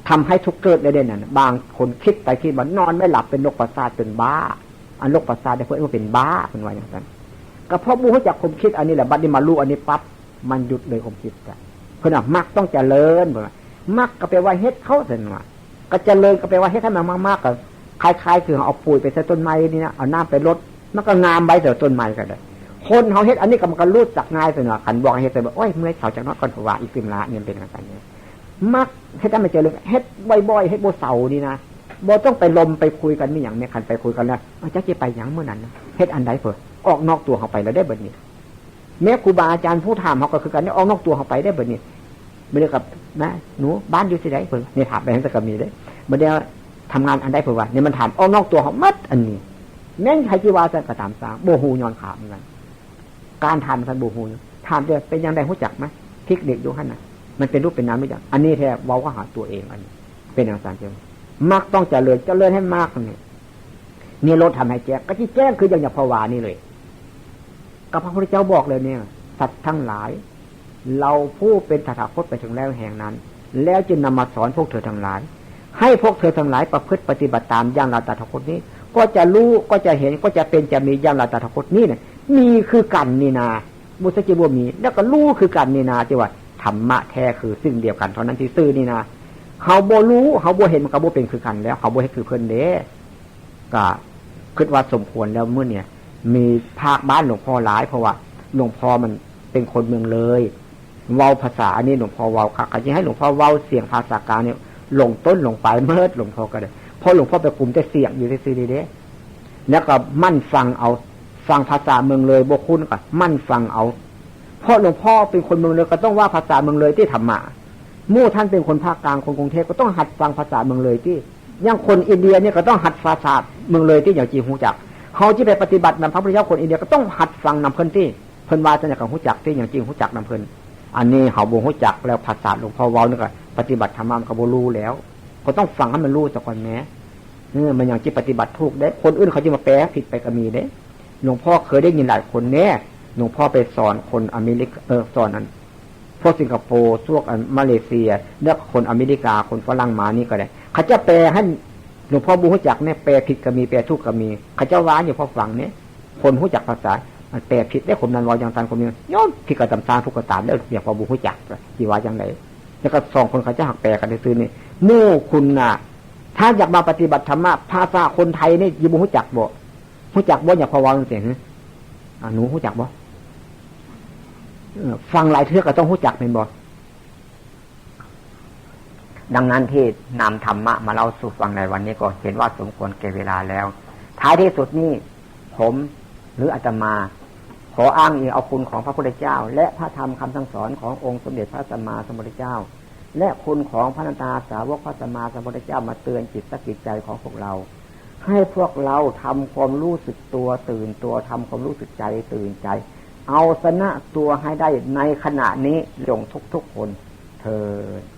ทำให้ทุกข์เกิดได้เด้นั่นน่ะ บางคนคิดไปคิดมานอนไม่หลับ เป็นโรคประสาท เป็นบ้า อันโรคประสาทเนี่ยเพิ่นว่าเป็นบ้า เพิ่นว่าอย่างนั้น ก็เพราะบ่รู้จักความคิดอันนี้แหละ บัดนี้มารู้อันนี้ปั๊บ มันหยุดเลยความคิดอะ เพิ่นว่ามรรคต้องเจริญ เพิ่นว่ามรรคก็แปลว่าเฮ็ดเข้าซั่นว่า ก็เจริญก็แปลว่าเฮ็ดให้มันมากๆ ก็คล้ายๆ คือเอาปุ๋ยไปใส่ต้นไม้นี่นะ เอาน้ำไปรด มันก็งามใบเสริต้นไม้ก็ได้ คนเฮาเฮ็ดอันนี้ก็มันก็รู้จักง่ายซั่นว่า คันบอกให้เฮ็ดซั่นว่า โอ๊ย เมื่อยเสาจักหน่อยก่อน เพราะว่าอีกตื่มละ เนี่ยเป็นจังซั่นเนี่ย มักเฮ็ดให้มันเจริญ เฮ็ดบ่อยๆ เฮ็ดบ่เซานี่นะ บ่ต้องไปลมไปคุยกัน มีหยังแม่ คันไปคุยกันแล้ว เอา จักสิไปหยังมื้อนั้นนะ เฮ็ดอันใดเพิ่น ออกนอกตัวเฮาไปแล้วเด้บัดนี้ แม้ครูบาอาจารย์ผู้ถามเฮาก็คือกัน ออกนอกตัวเฮาไปเด้บัดนี้ มื้อเดียวกับ นะ หนู บ้านอยู่ที่ใดเพิ่น นี่ถามไปจั่งซั้นก็มีเด้ บัดนี้ทำงานอันใดเพิ่นว่า นี่มันถามออกนอกตัวเฮาหมดอันนี้ แม่นไผสิว่าซั่นก็ตามสร้าง บ่ฮู้ย้อนขาเหมือนกัน การถามซั่นบ่ฮู้ ถามแต่เป็นจั่งใดรู้จักไหม เทคนิคอยู่หั่นน่ะ มันเป็นรูปเป็นนามรู้จัก อันนี้แท้เว้าเข้าหาตัวเอง อันนี้เป็นจั่งซั่นเด้ มรรคต้องเจริญ เจริญให้มากนี่ นิโรธทำให้แจ้ง ก็สิแจ้งคืออย่าง อย่างภาวานี่เลย ก็พระพุทธเจ้าบอกเลยเนี่ย สัตว์ทั้งหลาย เราผู้เป็นตถาคตไปถึงแล้วแห่งนั้น แล้วจึงนำมาสอนพวกเธอทั้งหลาย ให้พวกเธอทั้งหลายประพฤติปฏิบัติตามอย่างเราตถาคตนี้ ก็จะรู้ ก็จะเห็น ก็จะเป็น จะมีอย่างเราตถาคตนี้เนี่ย มีคือกันนี่นา บ่ใช่จะบ่มี แล้วก็รู้คือกันนี่นา ที่ว่าธรรมะแท้คือสิ่งเดียวกันเท่านั้นซื่อๆ นี่นา เฮาบ่รู้ เฮาบ่เห็น มันก็บ่เป็นคือกันแล้ว เฮาบ่เฮ็ดคือเพิ่นเด้ ก็คิดว่าสมควรแล้วมื้อเนี่ย มีภาคบ้านหลวงพ่อหลาย เพราะว่าหลวงพ่อมันเป็นคนเมืองเลย เว้าภาษาอันนี้หลวงพ่อเว้าคัก ก็สิให้หลวงพ่อเว้าเสียงภาษากลางเนี่ย ลงต้นลงปลายเมิด หลวงพ่อก็ได้ เพราะหลวงพ่อไปคุมแต่เสียงอยู่ซื่อๆ นี่เด้ แล้วก็หมั่นฟังเอา ฟังภาษาเมืองเลยบ่คุ้นก็หมั่นฟังเอา เพราะหลวงพ่อเป็นคนเมืองเลย ก็ต้องว่าภาษาเมืองเลยที่ธรรมะ หมู่ท่านเป็นคนภาคกลาง คนกรุงเทพฯ ก็ต้องหัดฟังภาษาเมืองเลยที่ อย่างคนอินเดียเนี่ยก็ต้องหัดภาษาเมืองเลยที่ อย่างจริงฮู้จัก เฮาสิไปปฏิบัตินำพระพุทธเจ้า คนอินเดียก็ต้องหัดฟังนำเพิ่นที่ เพิ่นว่าจั่งใดก็ฮู้จักที่ อย่างจริงฮู้จักนำเพิ่น อันนี้เฮาบ่ฮู้จักแล้ว ภาษาหลวงพ่อเว้านี่ก็ปฏิบัติธรรมะมันก็บ่รู้แล้ว ก็ต้องฟังให้มันรู้ซะก่อนแหม เออ มันจั่งสิปฏิบัติถูกได้ คนอื่นเขาจะมาแปลผิดไปก็มีเด้ หลวงพ่อเคยได้ยินหลายคนแน่ หลวงพ่อไปสอนคนอเมริกา เออ สอนอัน ฝ พวกสิงคโปร์ พวกอันมาเลเซีย แล้วคนอเมริกา คนฝรั่งมานี่ก็ได้ เขาจะแปลให้หลวงพ่อบ่ฮู้จักเนี่ย แปลผิดก็มี แปลถูกก็มี เขาจะว่าอยู่พอฟังเนี่ย คนฮู้จักภาษา มันแปลผิดได้ คนนั้นเว้าจังซั่น คนนี้ย่อมผิดก็ตามสร้างทุกข์ก็ตามเด้อ หลวงพ่อบ่ฮู้จัก สิว่าจังได๋ แล้วก็สองคนเขาจะหักแปลกันซื่อๆนี่ หมู่คุณน่ะ ถ้าอยากมาปฏิบัติธรรมะ ภาษาคนไทยนี่สิบ่ฮู้จักบ่ ฮู้จักบ่ หลวงพ่อเว้าจังซี่ หึ อ่า หนูฮู้จักบ่ เออ ฟังหลายเทื่อก็ต้องฮู้จักแม่นบ่ ดังนั้นที่นำธรรมะมาเล่าสู่ฟังในวันนี้ก็เห็นว่าสมควรแก่เวลาแล้ว ท้ายที่สุดนี้ผมหรืออาตมา ขออ้างอิงเอาคุณของพระพุทธเจ้า และพระธรรมคำสั่งสอนขององค์สมเด็จพระสัมมาสัมพุทธเจ้า และคุณของพระอรหันตสาวกพระสัมมาสัมพุทธเจ้ามาเตือนจิตสะกิดใจของพวกเรา ให้พวกเราทำความรู้สึกตัวตื่นตัว ทำความรู้สึกใจตื่นใจ เอาชนะตัวให้ได้ในขณะนี้จงทุกๆคนเทอญ